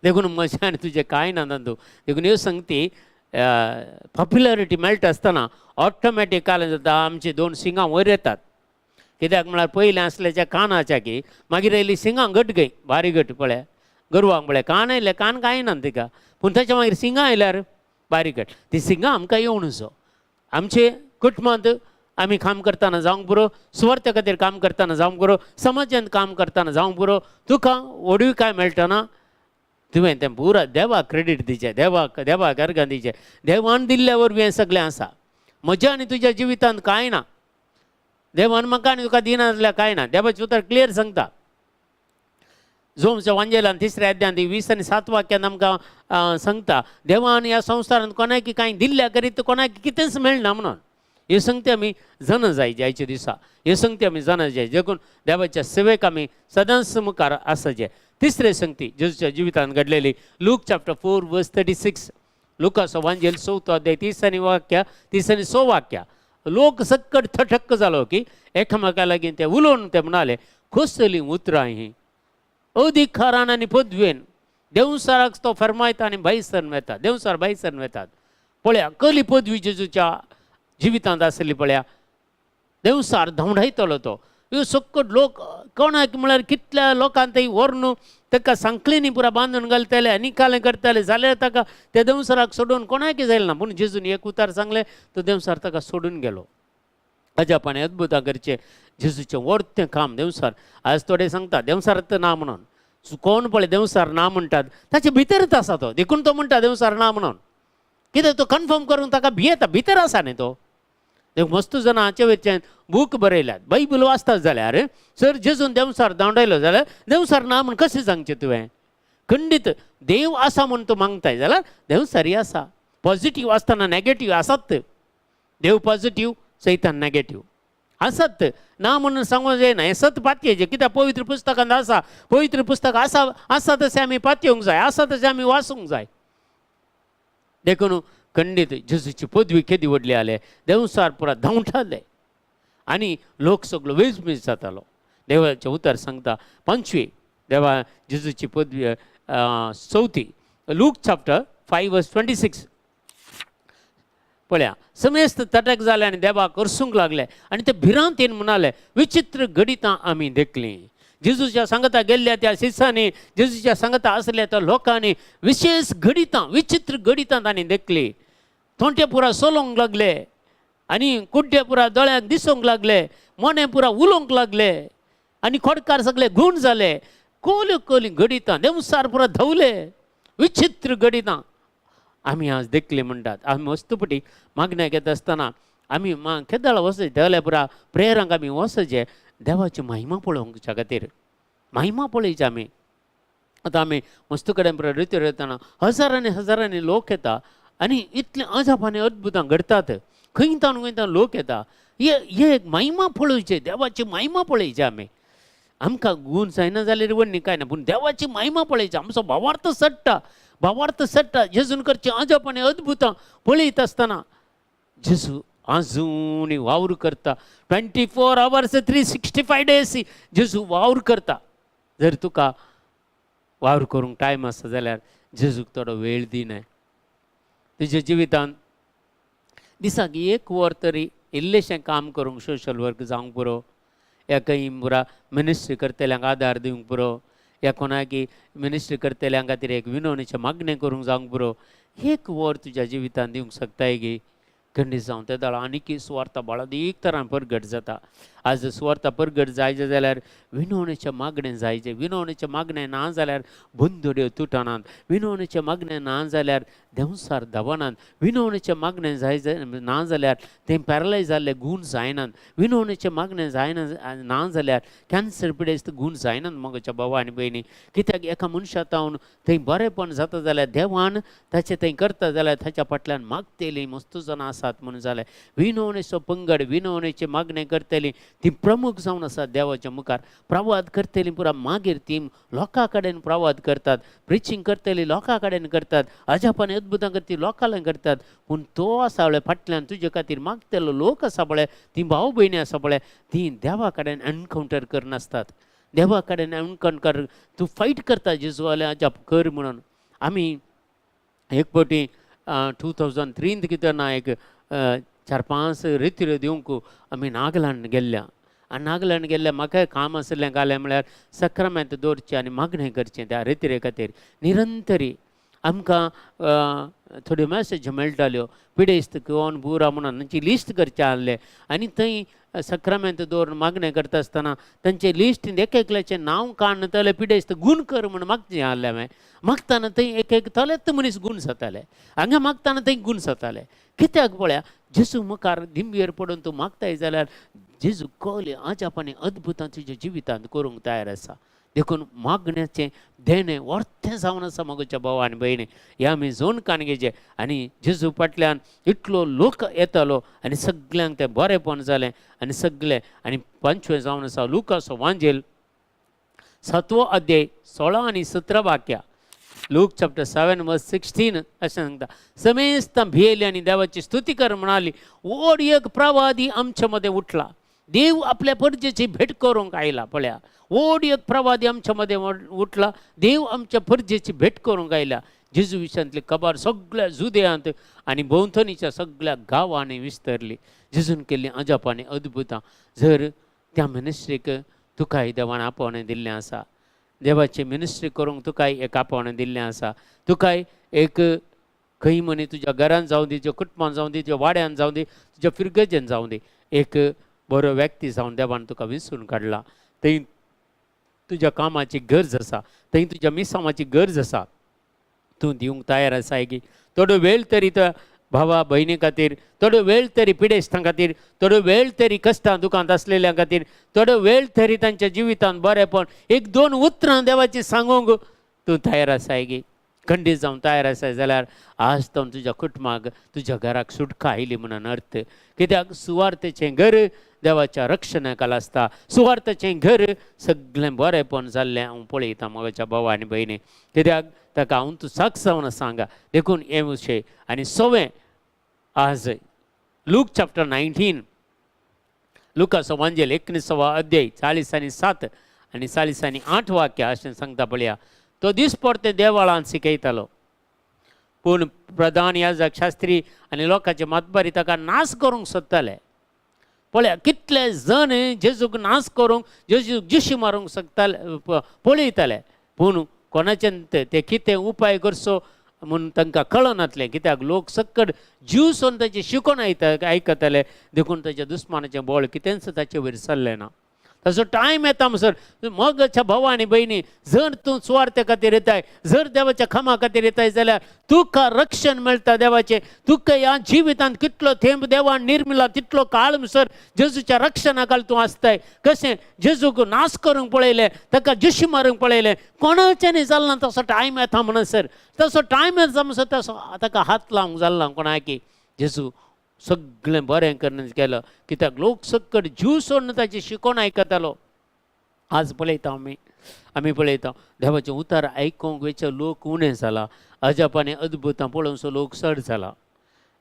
B: देखून म्हजें आनी तुजें कांय ना तातूंत. देखून ह्यो संगती पॉप्युलरिटी मेळटा आसतना ऑटोमॅटिक कालें जाता. आमची दोन सिंगां वयर येतात. कित्याक म्हळ्यार पयलें आसल्याच्या कानाच्या की मागीर येयली सिंगां घट गय बारीक घट पळय गोरवांक पळय कान आयले कान कांय ना तिका, पूण ताच्या मागीर सिंगां आयल्यार बारीक घट. ती सिंगां आमकां येवणचो. आमचे कुटुंबांत आमी काम करतना जावंक पुरो, सुवार्थे खातीर काम करतना जावंक पुरो, समाजांत काम करतना जावंक पुरो, तुका व्हडविकाय मेळटना तुवें तें पुरा देवाक क्रेडीट दिचें, देवाक देवाक अर्गां दिचें. देवान दिल्ल्या वरवीं हें सगळें आसा. म्हज्या आनी तुज्या जिवितांत कांय ना. देवान म्हाका आनी तुका दिना जाल्यार कांय ना. देवाचें उतर क्लियर सांगता. जोमच्या वांजेलान 3ऱ्या अध्यायांत 20 आनी 7 वाक्यान आमकां सांगता, देवान ह्या संवसारांत कोणाक कांय दिल्ल्या करीत कोणाक कितेंच मेळना म्हणून. हे संगती आमी जाणा जाय आयच्या दिसा. हे संगती आमी जाणा जाय. देखून देवाच्या सेवेक आमी सदांच मुखार आसाचे. तिसरे संगती जेजूच्या जिवितांत घडलेली लूक चॅप्टर 4 वर्स 36. लुकाचो वांजेल 4थो अध्याय 30 आनी वाक्य 30 आनी 100 वाक्य. लोक सक्कड थटक्क जालो की एकामेका लागीं ते उलोवन ते म्हणाले, कसलीं उतरां हीं, अधिकारान आनी पदवेन देंवसाराक तो फरमायता आनी भायसर वेता, देंवसार भायसर वेतात. पळया कसली पदवी जेजूच्या जिवितांत आसली. पळया देंवसार धांवडायतलो तो. ह्यो सक्कड लोक कोणाक म्हळ्यार कितल्या लोकांक थंय व्हरून ताका सांखळींनी पुरा बांदून घालताले आनी निकालें करताले. जाल्यार ताका त्या देंवसाराक सोडून कोणाकय जायना ना. पूण जेजून एक उतार सांगलें, तो देंवसार ताका सोडून गेलो. अजापाने अद्भुतां करचें जेजूचें व्हडतें काम देंवसार. आज थोडे सांगता देंवसार ना म्हणून. कोण पळय देंवसार ना म्हणटात ताचे भितरच आसा तो. देखून तो म्हणटा देंवसार ना म्हणून. कित्याक तो कन्फर्म करून ताका भियेता, भितर आसा न्ही तो. देख मस्त जाणां हाचे वयल्यान बूक बरयल्यात. बायबल वाचतात जाल्यार सर जेजून देंवसार धांवडायलो जाल्यार देंवसार ना म्हूण कशें सांगचें तुवें? खंडीत देव आसा म्हूण तूं मागताय जाल्यार देंवसारी आसा. पॉझिटीव आसतना नॅगेटीव आसात. देव पॉझिटीव, सैतान नॅगेटीव आसत ना म्हणून सांगूंक जायना. हें सत पातयेचें. कित्याक पवित्र पुस्तकांत आसा. पवित्र पुस्तक आसा आसा तशें आमी पातयेवंक जाय, आसा तशें आमी वाचूंक जाय. देखून खंडीत जेजूची पदवी केदी व्हडली आले. देंवसार पुरा धांवताले आनी लोक सगलो वेजमीज जातालो. देवाचें उतर सांगता. 5वी देवा जेजूची पदवी 4थी लूक चॅप्टर 5 वर्स 26. पळया समेस्त तटक जाले आनी देवाक करसूंक लागले आनी ते भिरांतेन म्हणाले, विचित्र घडितां आमी देखलीं. जेजूच्या सांगता गेल्ल्या त्या शिसांनी, जेजूच्या सांगता आसल्या त्या लोकांनी विशेश घडितां, विचित्र घडितां तांणी देखली. थोंटे पुरा चलोवंक लागले आनी कुड्डे पुरा दोळ्यांक दिसूंक लागले, मोने पुरा उलोवंक लागले आनी खोडकार सगळे गूण जाले. कोल्यो कोली घडितां, देंवसार पुरा धांवले. विचित्र घडितां आमी आज देखली म्हणटात. आमी मस्तपटी मागण्याक येता आसतना आमी केदळ वचचे देवल्या पुरा प्रेयरांक आमी वचचे देवाची महिमा पळोवच्या खातीर. महिमा पळयची आमी. आतां आमी मस्त कडेन पुरा रितीर येतना हजारांनी हजारांनी लोक येता आनी इतले अजापांनी अद्भुतां घडटात. खंय तावन खंय तावन लोक येता. हे एक महिमा पळोवचे, देवाची महिमा पळयची आमी. आमकां गूण जायना जाल्यार वण्णी कांय ना, पूण देवाची महिमा पळयची. आमचो भावार्थ चडटा, भावार्थ चडटा. जेजून करचें अजाप आनी अद्भुतां पळयत आसतना जेजू आजून वावर करता. 24 hours 365 days जेजू वावर करता. जर तुका वावर करूंक टायम आसा जाल्यार जेजूक थोडो वेळ दिनाय. तुज्या जिवितांत दिसाक एक वर तरी इल्लेशें काम करूंक, सोशल वर्क जावंक पुरो, या खंय पुरा मिनिस्ट्री करतल्यांक आदार दिवंक पुरो, या कोणाकी मिनिस्ट्री करतल्यां खातीर एक विनवणीचें मागणें करूंक जावंक पुरो, एक वर तुज्या जिवितांत दिवंक शकताय गी? खंडीत जावन ते दळ आनीकय सुवार्थ बाळादीक तरान परगट जाता. आज सुवार्ता परगट जायचे जाल्यार विनवणेचें मागणें जायचें. विनवणेचें मागणें ना जाल्यार बंदड्यो तुटनात, विनवणेचें मागणें ना जाल्यार देंवसार धांवनात, विनवणेचें मागणें जाय ना जाल्यार तें पॅरलायज जाल्ले गूण जायनात, विनवणेचें मागणें जायना ना जाल्यार कॅन्सर पिडेस्त गूण जायनात. म्हज्या भावा आनी भयणी, कित्याक एका मनशा तावन थंय बरेंपण जाता जाल्यार देवान ताचें थंय करता जाल्यार ताच्या फाटल्यान मागतलीं मस्त जाणां आसात म्हणून जालें. विनवणेचो पंगड, विनवणेचें मागणें करतलीं ती प्रमुख जावन आसात देवाच्या मुखार. प्रवाद करतलीं पुरा मागीर ती लोकां कडेन प्रवाद करतात, प्रिचींग करतलीं लोकां कडेन करतात, अजापान अद्भुतां करती लोकां कडेन करतात. पूण तो आसा पळय फाटल्यान तुजे खातीर मागतलो लोक आसा पळय, ती भाव भयणी आसा पळय, ती देवा कडेन एनकावंटर करनासतात. देवा कडेन एनकावंटर तूं फायट करता जेजू जाल्यार अजाप कर म्हणून. आमी एक फावटी 2003 कितें ना एक 4-5 रेतिरो दिवंक आमी नागलँड गेल्ल्या. आनी नागलँड गेल्ल्या म्हाका काम आशिल्लें घालें म्हळ्यार सक्रामेंत दवरचें आनी मागणें करचें त्या रेतिरे खातीर. निरंतरी आमकां थोड्यो मॅसेज मेळटाल्यो, पिडेस्त कोण बुरा म्हणून तांची लिस्ट करचें आहलें. आनी थंय सक्रामेंत दवरून मागणें करता आसतना तांचे लिस्टीन एक एकल्याचें नांव काडून तले पिडेस्त गूण कर म्हूण मागचें आहलें हांवें. मागतना थंय एक एक तलेच मनीस गूण जाताले, हांगा मागतना थंय गूण जाताले. कित्याक पळया जेजू मुखार दिंबयेर पडून तूं मागताय जाल्यार जेजू कले अजाप आनी अद्भुतां तुज्या जिवितांत करूंक तयार आसा. देखून मागण्याचें देणें वर्तें जावन आसा म्हज्या भाव आनी भयणी. हे आमी जोन काणगेचे. आनी जेजू फाटल्यान इतलो लोक येतालो आनी सगल्यांक तें बरेंपण जालें आनी सगलें. आनी पंचवें जावन आसा लुकाचो वांजेल 7वो अध्याय 16 आनी 17 वाक्या. लूक चॅप्टर 7 वर्स 16 अशें सांगता, समेस्तां भियेली आनी देवाची स्तुती कर म्हणाली, व्हड एक प्रवादी आमचे मदें उठला, देव आपल्या परजेची भेट करूंक आयला. पळया, व्हड एक प्रवादी आमच्या मदें उठला, देव आमच्या परजेची भेट करूंक आयला. जेजू विशयांतली खबर सगळ्या जुदेयांत आनी भोंवतणीच्या सगळ्या गांवांनी विस्तरली. जेजून केल्लीं अजापां आनी अद्भुतां जर त्या मिनिस्ट्रीक तुकाय देवान आपोवणें दिल्लें आसा, देवाची मिनिस्ट्री करूंक तुकाय एक आपोवणें दिल्लें आसा, तुकाय एक खंय मनी तुज्या घरान जावं दी, तुज्या कुटुंबान जावं दी, तुज्या वाड्यान जावं दी, तुज्या फिरगजेन जावं दी, एक बरो व्यक्ती जावन देवान तुका विसरून काडला. थंय तुज्या कामाची गरज आसा, थंय तुज्या मिसांवाची गरज आसा, तूं दिवंक तयार आसाय की थोडो वेळ तरी त्या भावा भयणी खातीर, थोडो वेळ तरी पिडेस्तां खातीर, थोडो वेळ तरी कश्टां दुकांत आसलेल्या खातीर, थोडो वेळ तरी तांच्या जिवितांत बरेंपण एक दोन उतरां देवाची सांगूंक तूं तयार आसाय की खंडीत जावन तयार आसाय जाल्यार आज तो तुज्या कुटुंबाक तुज्या घराक सुटका आयली म्हणून अर्थ. कित्याक सुवार्थेचें घर देवाच्या रक्षणा खाला आसता, सुवार्थाचें घर सगळें बरेंपण जाल्लें हांव पळयतां म्हज्या भावा आनी भयणी. कित्याक ताका हांव तूं साक्ष जावन सांगा. देखून हें विशय. आनी सवें आज लूक चॅप्टर 19 लुकाचो वांजेल 19वा अध्याय 40 आनी 7 आनी 40 आनी 8 वाक्य अशें सांगता पळया. तो दीस परते देवाळांत शिकयतालो, पूण प्रधान याजक शास्त्री आनी लोकांचे मातबारी ताका नाश करूंक सोदताले. पळया कितले जण जेजूक नाश करूंक, जेजूक जिशी मारूंक शकताले, पळयताले, पूण कोणाच्यान ते कितें उपाय करचो म्हूण तांकां कळनातलें. कित्याक लोक सक्कड जीव सोन ताचें शिकोवन आयकताले. देखून ताच्या दुस्मानाचें बळ कितेंच ताचे वयर सरलें ना. ताचो टायम येता म्हणसर मोगाच्या भावा आनी भयणी, जर तूं सुवार्थे खातीर येताय, जर देवाच्या कामा खातीर येताय जाल्यार तुका रक्षण मेळटा देवाचें. तुका ह्या जिवितांत कितलो थेंब देवान निर्मिला तितलो काळ म्हणसर जेजूच्या रक्षणा खाला तूं आसताय. कशें जेजूक नाश करूंक पळयलें, ताका जिशी मारूंक पळयलें, कोणाच्यानी जालें ना. तसो टायम येता म्हणसर, तसो टायम येता म्हणसर तसो ताका हात लावंक जालो ना कोणाकी. जेजू सगळें बरें करून केलो. कित्याक लोक सक्कड जीव सोडून ताची शिकोवन आयकतालो. आज पळयता आमी पळयता देवाचें उतार आयकूंक वयचे लोक उणें जाला, अजापांनी अद्भुतां पळोवचो लोक चड जाला.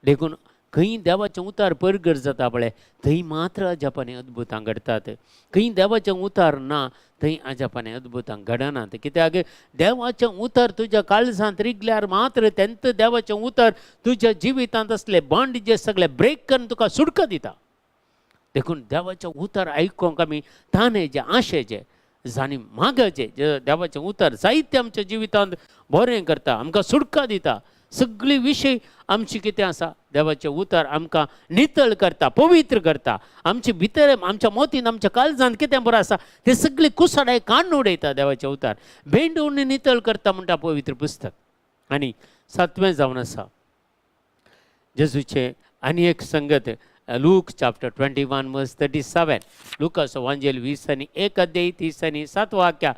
B: देखून खंय देवाचें उतार परगट जाता पळय थंय मात्र अजापांनी अद्भुतां घडटात. खंय देवाचें उतार ना थंय अजापांनी अद्भुतां घडनात. कित्याक देवाचें उतर तुज्या काळजांत रिगल्यार मात्र तेंत देवाचें उतर तुज्या जिवितांत आसले बांड जे सगळे ब्रेक करून तुका सुटका दिता. देखून देवाचें उतर आयकूंक आमी ताणें आशेचें जाणी मागाचें देवाचें उतर जायते आमच्या जिवितांत बरें करता, आमकां सुटका दिता. सगळी विशय आमची कितें आसा, देवाचें उतर आमकां नितळ करता, पवित्र करता. आमचे भितर, आमच्या मोतीन, आमच्या काळजान कितें बरें आसा तें सगळें कुसाडाय काडून उडयता देवाचें उतर, भेंडून नितळ करता म्हणटा पवित्र पुस्तक. आनी सातवें जावन आसा जेजूचें आनी एक संगत, लूक चॅप्टर 21 वर्स 37, लुकाचो वांजेल 21 अध्याय 37 वाक्या.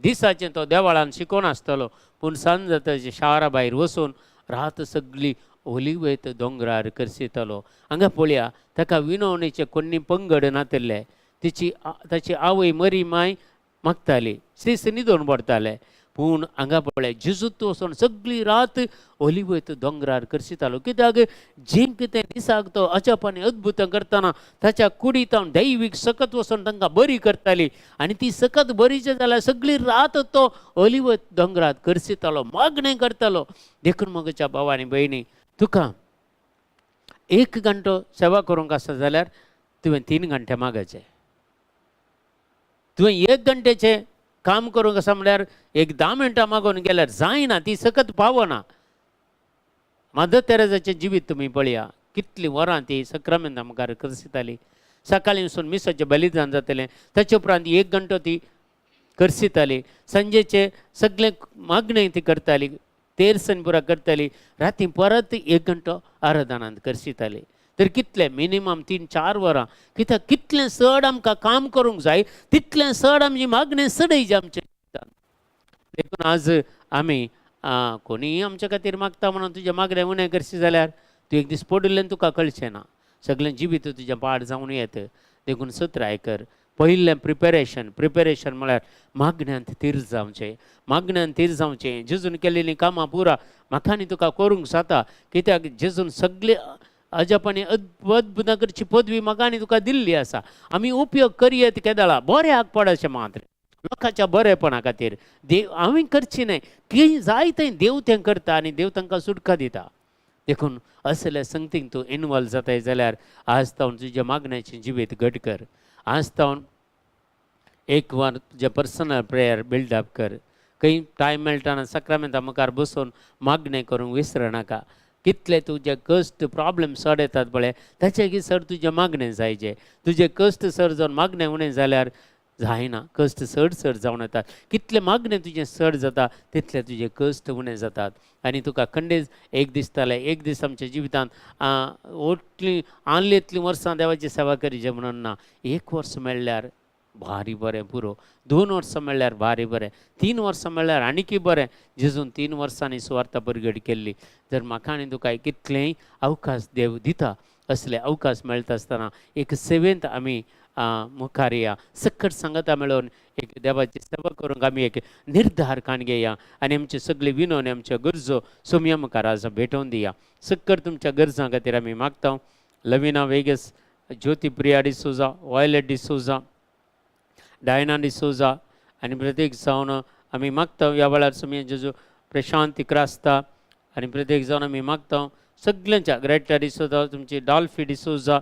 B: दिसाचें तो देवळान शिकोवन आसतलो, पूण सांज जाताचे शारा भायर वचून रात सगळी ओलिवेत दोंगरार करसितलो. हांगा पळया, ताका विनवणेचे कोणी पंगड नातिल्ले. तिची ताची आवय मरी माय मागताली, शिस न्हिदोवन पडटाले. पूण हांगा पळय, जेजूत वचून सगळी रात ओलिवेत दोंगरार करसितालो. कित्याक जें कितें दिसाक तो अजाप आनी अद्भुतां करतना ताच्या कुडींत दैवीक सकत वचून तांकां बरी करताली, आनी ती सकत बरीचे जाल्यार सगळी रात तो ओलिवेत दोंगरार करसितालो, मागणें करतालो. देखून म्हज्या भाव आनी भयणी, तुका 1 घंटो सेवा करूंक आसा जाल्यार तुवें 3 घंटे मागायचे. तुवें 1 घंटेचें काम करूंक आसा म्हणल्यार एक 10 मिनटां मागून गेल्यार जायना, ती सकत पावना. मदर तेरेजाचें जिवीत तुमी पळया, कितलीं वरां ती सक्रामेंता मुखार करसिताली. सकाळीं वचून मिसाचें बलिदान जातलें, ताचे उपरांत 1 घंटो ती करसिताली. सांजेचें सगळें मागणें ती करताली, तेरसन पुरा करताली, राती परत 1 घंटो आराधनांत करसिताली. तर कितलें मिनिमम 3-4 वरां. कित्याक कितलें चड आमकां काम करूंक जाय तितलें चड आमची मागणें चडय आमच्या जिवितांत. देखून आज आमी कोणीय आमच्या खातीर मागता म्हणून तुजें मागणें उणें करशी जाल्यार तूं एक दीस पडिल्ल्यान तुका कळचें ना, सगळें जिवीत तुजें पाड जावन येत. देखून सत्राय कर. पयलें प्रिपेरेशन, प्रिपेरेशन म्हळ्यार मागण्यांत थीर जावचें, मागण्यांत थीर जावचें. जेजून केलेलीं कामां पुरा म्हाका आनी तुका करूंक जाता. कित्याक जेजून सगळे अजाप आनी अद्भुतां करची पदवी म्हाका आनी तुका दिल्ली आसा. आमी उपयोग करयेत केदळा बऱ्याक पडचें मात्र, लोकांच्या बरेपणा खातीर. देव हांवें करची न्हय, की जाय थंय देव तें करता आनी देव तांकां सुटका दिता. देखून असल्या संगतीक तूं इनवॉल्व जाताय जाल्यार आज तावन तुज्या मागण्याचें जिवीत घट कर. आज तावन एक वार तुजें पर्सनल प्रेयर बिल्डअप कर. खंय टायम मेळटा सक्रामेंता मुखार बसून मागणें करूंक विसरनाका. कितले तुजे कश्ट प्रॉब्लम चड येतात पळय, ताचे की सर तुजें मागणें जायचे. तुजे कश्ट सर जावन मागणें उणें जाल्यार जायना, कश्ट चड चड जावन येतात. कितले मागणें तुजें चड जाता तितले तुजे कश्ट उणें जातात. आनी तुका खंडीत एक दीस जालें, एक दीस आमच्या जिवितांत ओटली आनलेतलीं वर्सां देवाची सेवा करीचे म्हणून ना. 1 वर्स मेळ्ळ्यार भारी बरें पुरो, 2 वर्सां मेळ्ळ्यार भारी बरें, 3 वर्सां मेळ्ळ्यार आनीकय बरें. जेजून 3 वर्सांनी सुवार्ता परगट केल्ली. जर म्हाका आनी तुका कितलेय अवकाश देव दिता, असले अवकाश मेळटा आसतना एक सेवेंत आमी मुखार या, सकट सांगता मेळोवन एक देवाची सेवा करूंक आमी एक निर्धार काण घेया आनी आमचे सगळे विनवणी, आमच्यो गरजो सोमया मुखार आज भेटोवन दिया. सक्कर तुमच्या गरजां खातीर आमी मागता. लविना वेगस, ज्योती प्रिया डिसोजा, वॉयलेट डिसोजा, डायना डिसोजा आनी प्रत्येक जावन आमी मागता ह्या वेळार सोमया जेजू प्रशांत इक्रास्ता आनी प्रत्येक जावन आमी मागता सगल्यांच्या ग्रेटा डिसोजा, तुमची डॉल्फी डिसोजा,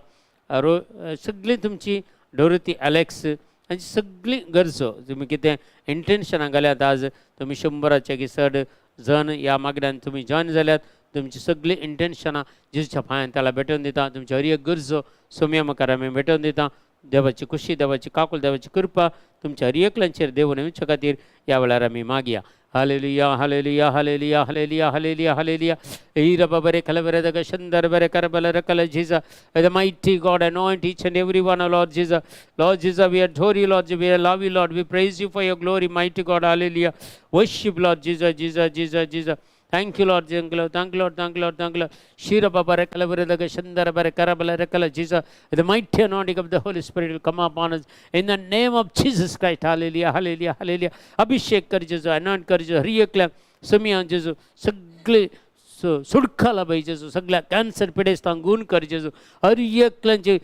B: रो सगळीं तुमची डोरती एलेक्स हांची सगळीं गरजो तुमी कितें इंटेन्शनां घाल्यात आज तुमी 100 की चड जण ह्या मागण्यान तुमी जॉयन जाल्यात. तुमची सगळीं इंटेन्शनां जेजूच्या पांयान त्याला भेटोवन दिता. तुमची हर एक गरजो सोमया मुखार आमी भेटोवन दिता. देवाची खुशी, देवाची काकूल, देवाची कृपा तुमच्या हर एकल्यांचेर देवून येवच्या खातीर ह्या वेळार आमी मागया. Hallelujah, hallelujah, hallelujah, hallelujah, hallelujah, hallelujah. Ira bare kalabare daga shandar bare karabala rakala Jesus. The mighty God, anoint each and every one, O Lord Jesus. Lord Jesus, we adore you, Lord. We love you, Lord. We praise you for your glory, mighty God. Hallelujah. Worship, Lord Jesus, Jesus, Jesus, Jesus. Thank you, Lord. Thank you, Lord. Thank you, Lord. Thank you, Lord. Thank you, Lord. Shira Baba Rekala Daga Shandara Bare Karabala Rekala Jesus. The mighty anointing of the Holy Spirit will come upon us in the name of Jesus Christ. Hallelujah, hallelujah, hallelujah. Abhishek कर जेजू, anoint कर जेजू, हर एकल्या समिया जेजू सगळे सुडका लाभाय जेजू, सगळ्या कॅन्सर पिडेस्तांक गुण कर जेजू, हर एकल्यांचे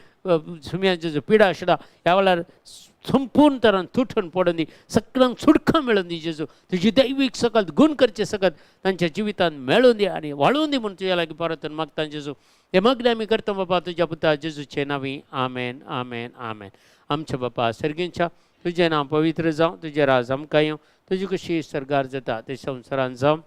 B: सुम्या जेजू पिडा शिडा ह्या वेळार संपूर्ण तरान तुटून पडून दी, सगळ्यांक सुटका मेळून दी जेजू. तुजी दैवीक सकत गुण करचे सकत तांच्या जिवितांत मेळून दी आनी वाळून दी म्हूण तुज्या लागीं परतून मागता जेजू. हे मागणें आमी करता बाबा तुज्या पुता जेजूचे नांवी. आमेन, आमेन, आमेन. आमच्या बापा सर्गींच्या, तुजें नांव पवित्र जावं, तुजें राज आमकां येवं, तुजी कशी सर्गार जाता ते संवसारान जावं.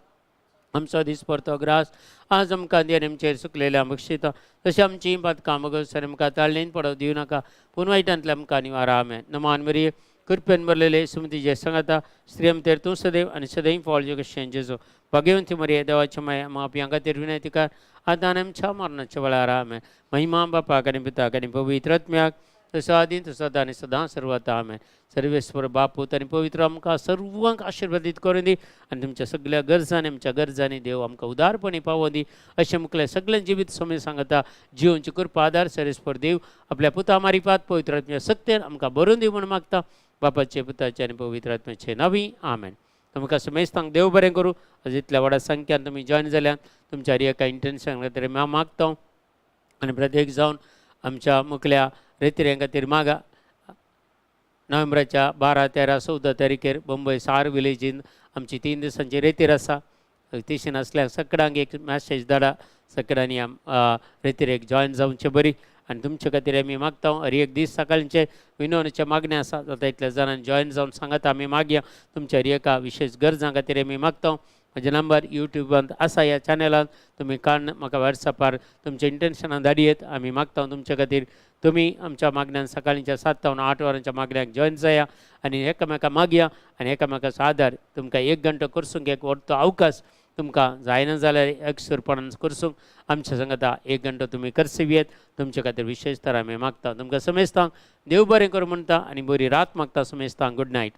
B: आमचो दीस परतो ग्रास आज आमकां दी आनी आमचेर सुकलेल्या बक्षिता तशें आमची पातकां मगो आमकां ताळणेन पडो दिवं नाका पूण वायटांतले आमकां निवारा. आमेन. नमान मरिये, कृपेन भरलेले, सुमती जे सांगाता, स्त्री आमतेर तूं सदैव आनी सदैव फळ कशें जेजो. भाग्यवंती मरिये, देवाच्या माया, मापयां खातीर विनंती कर आतां आनी आमच्या मरणाच्या वेळार. आमेन. महिमा बापाक आनी पुताक आनी पवित्र आत्म्याक, तसो आदी तसो आतां आनी सदां सर्वता. आमेन. सर्वेस्वर बापूत आनी पवित्र आमकां सर्वांक आशिर्वादीत करून दी आनी तुमच्या सगळ्या गरजांनी, आमच्या गरजांनी देव आमकां उदारपणी पावोवं दी. अशें मुखले सगळें जिवीत समय सांगता जिवनची कृपा आदार सर्वेस्पर देव आपल्या पुता मारिपात पवित्र आत्म्या सक्तेन आमकां बरोवन दी म्हूण मागता. बापाचे, पुताचे आनी पवित्र आत्म्याचे नावी. आमेन. तुमकां समेस्तांक देव बरें करूं. आज इतल्या व्हडा संख्यान तुमी जॉयन जाल्यान तुमच्या एका इंटेन्शन खातीर हांव मागता आनी प्रत्येक जावन आमच्या मुखल्या रेतिऱ्यां खातीर मागा. नोव्हेंबराच्या 12, 13, 14 तारखेर बंबय सार विलेजीन आमची 3 दिसांची रेतीर आसा. तिशीन आसल्यार सगळ्यांक एक मॅसेज धाडा, सगळ्यांनी रेतिरेक जॉयन जावचे बरी. आनी तुमचे खातीर आमी मागता. हर एक दीस सकाळचे विनवणीचे मागणें आसा, जाता इतल्या जाणांनी जॉयन जावन सांगात आमी मागया. तुमच्या हर एका विशेश गरजां खातीर आमी मागता. म्हजें नंबर युट्यूबांत आसा, ह्या चॅनलांत तुमी काडून म्हाका वॉट्सॅपार तुमच्या इंटेन्शनां धाडयेत. आमी मागता तुमचे खातीर. तुमी आमच्या मागण्यान सकाळींच्या 7 जावन 8 वरांच्या मागण्याक जॉयन जाया आनी एकामेका मागया आनी एकामेकाचो आदार. तुमकां 1 घंटो करसूंक एक व्हडलो अवकाश तुमकां जायना जाल्यार एकसुरपणान करसूंक आमच्या सांगता 1 घंटो तुमी करसेवयेत. तुमचे खातीर विशेश तर आमी मागता. तुमकां समेस्तांक देव बरें करूं म्हणटा आनी बरी रात मागता समेस्तांक. Good night.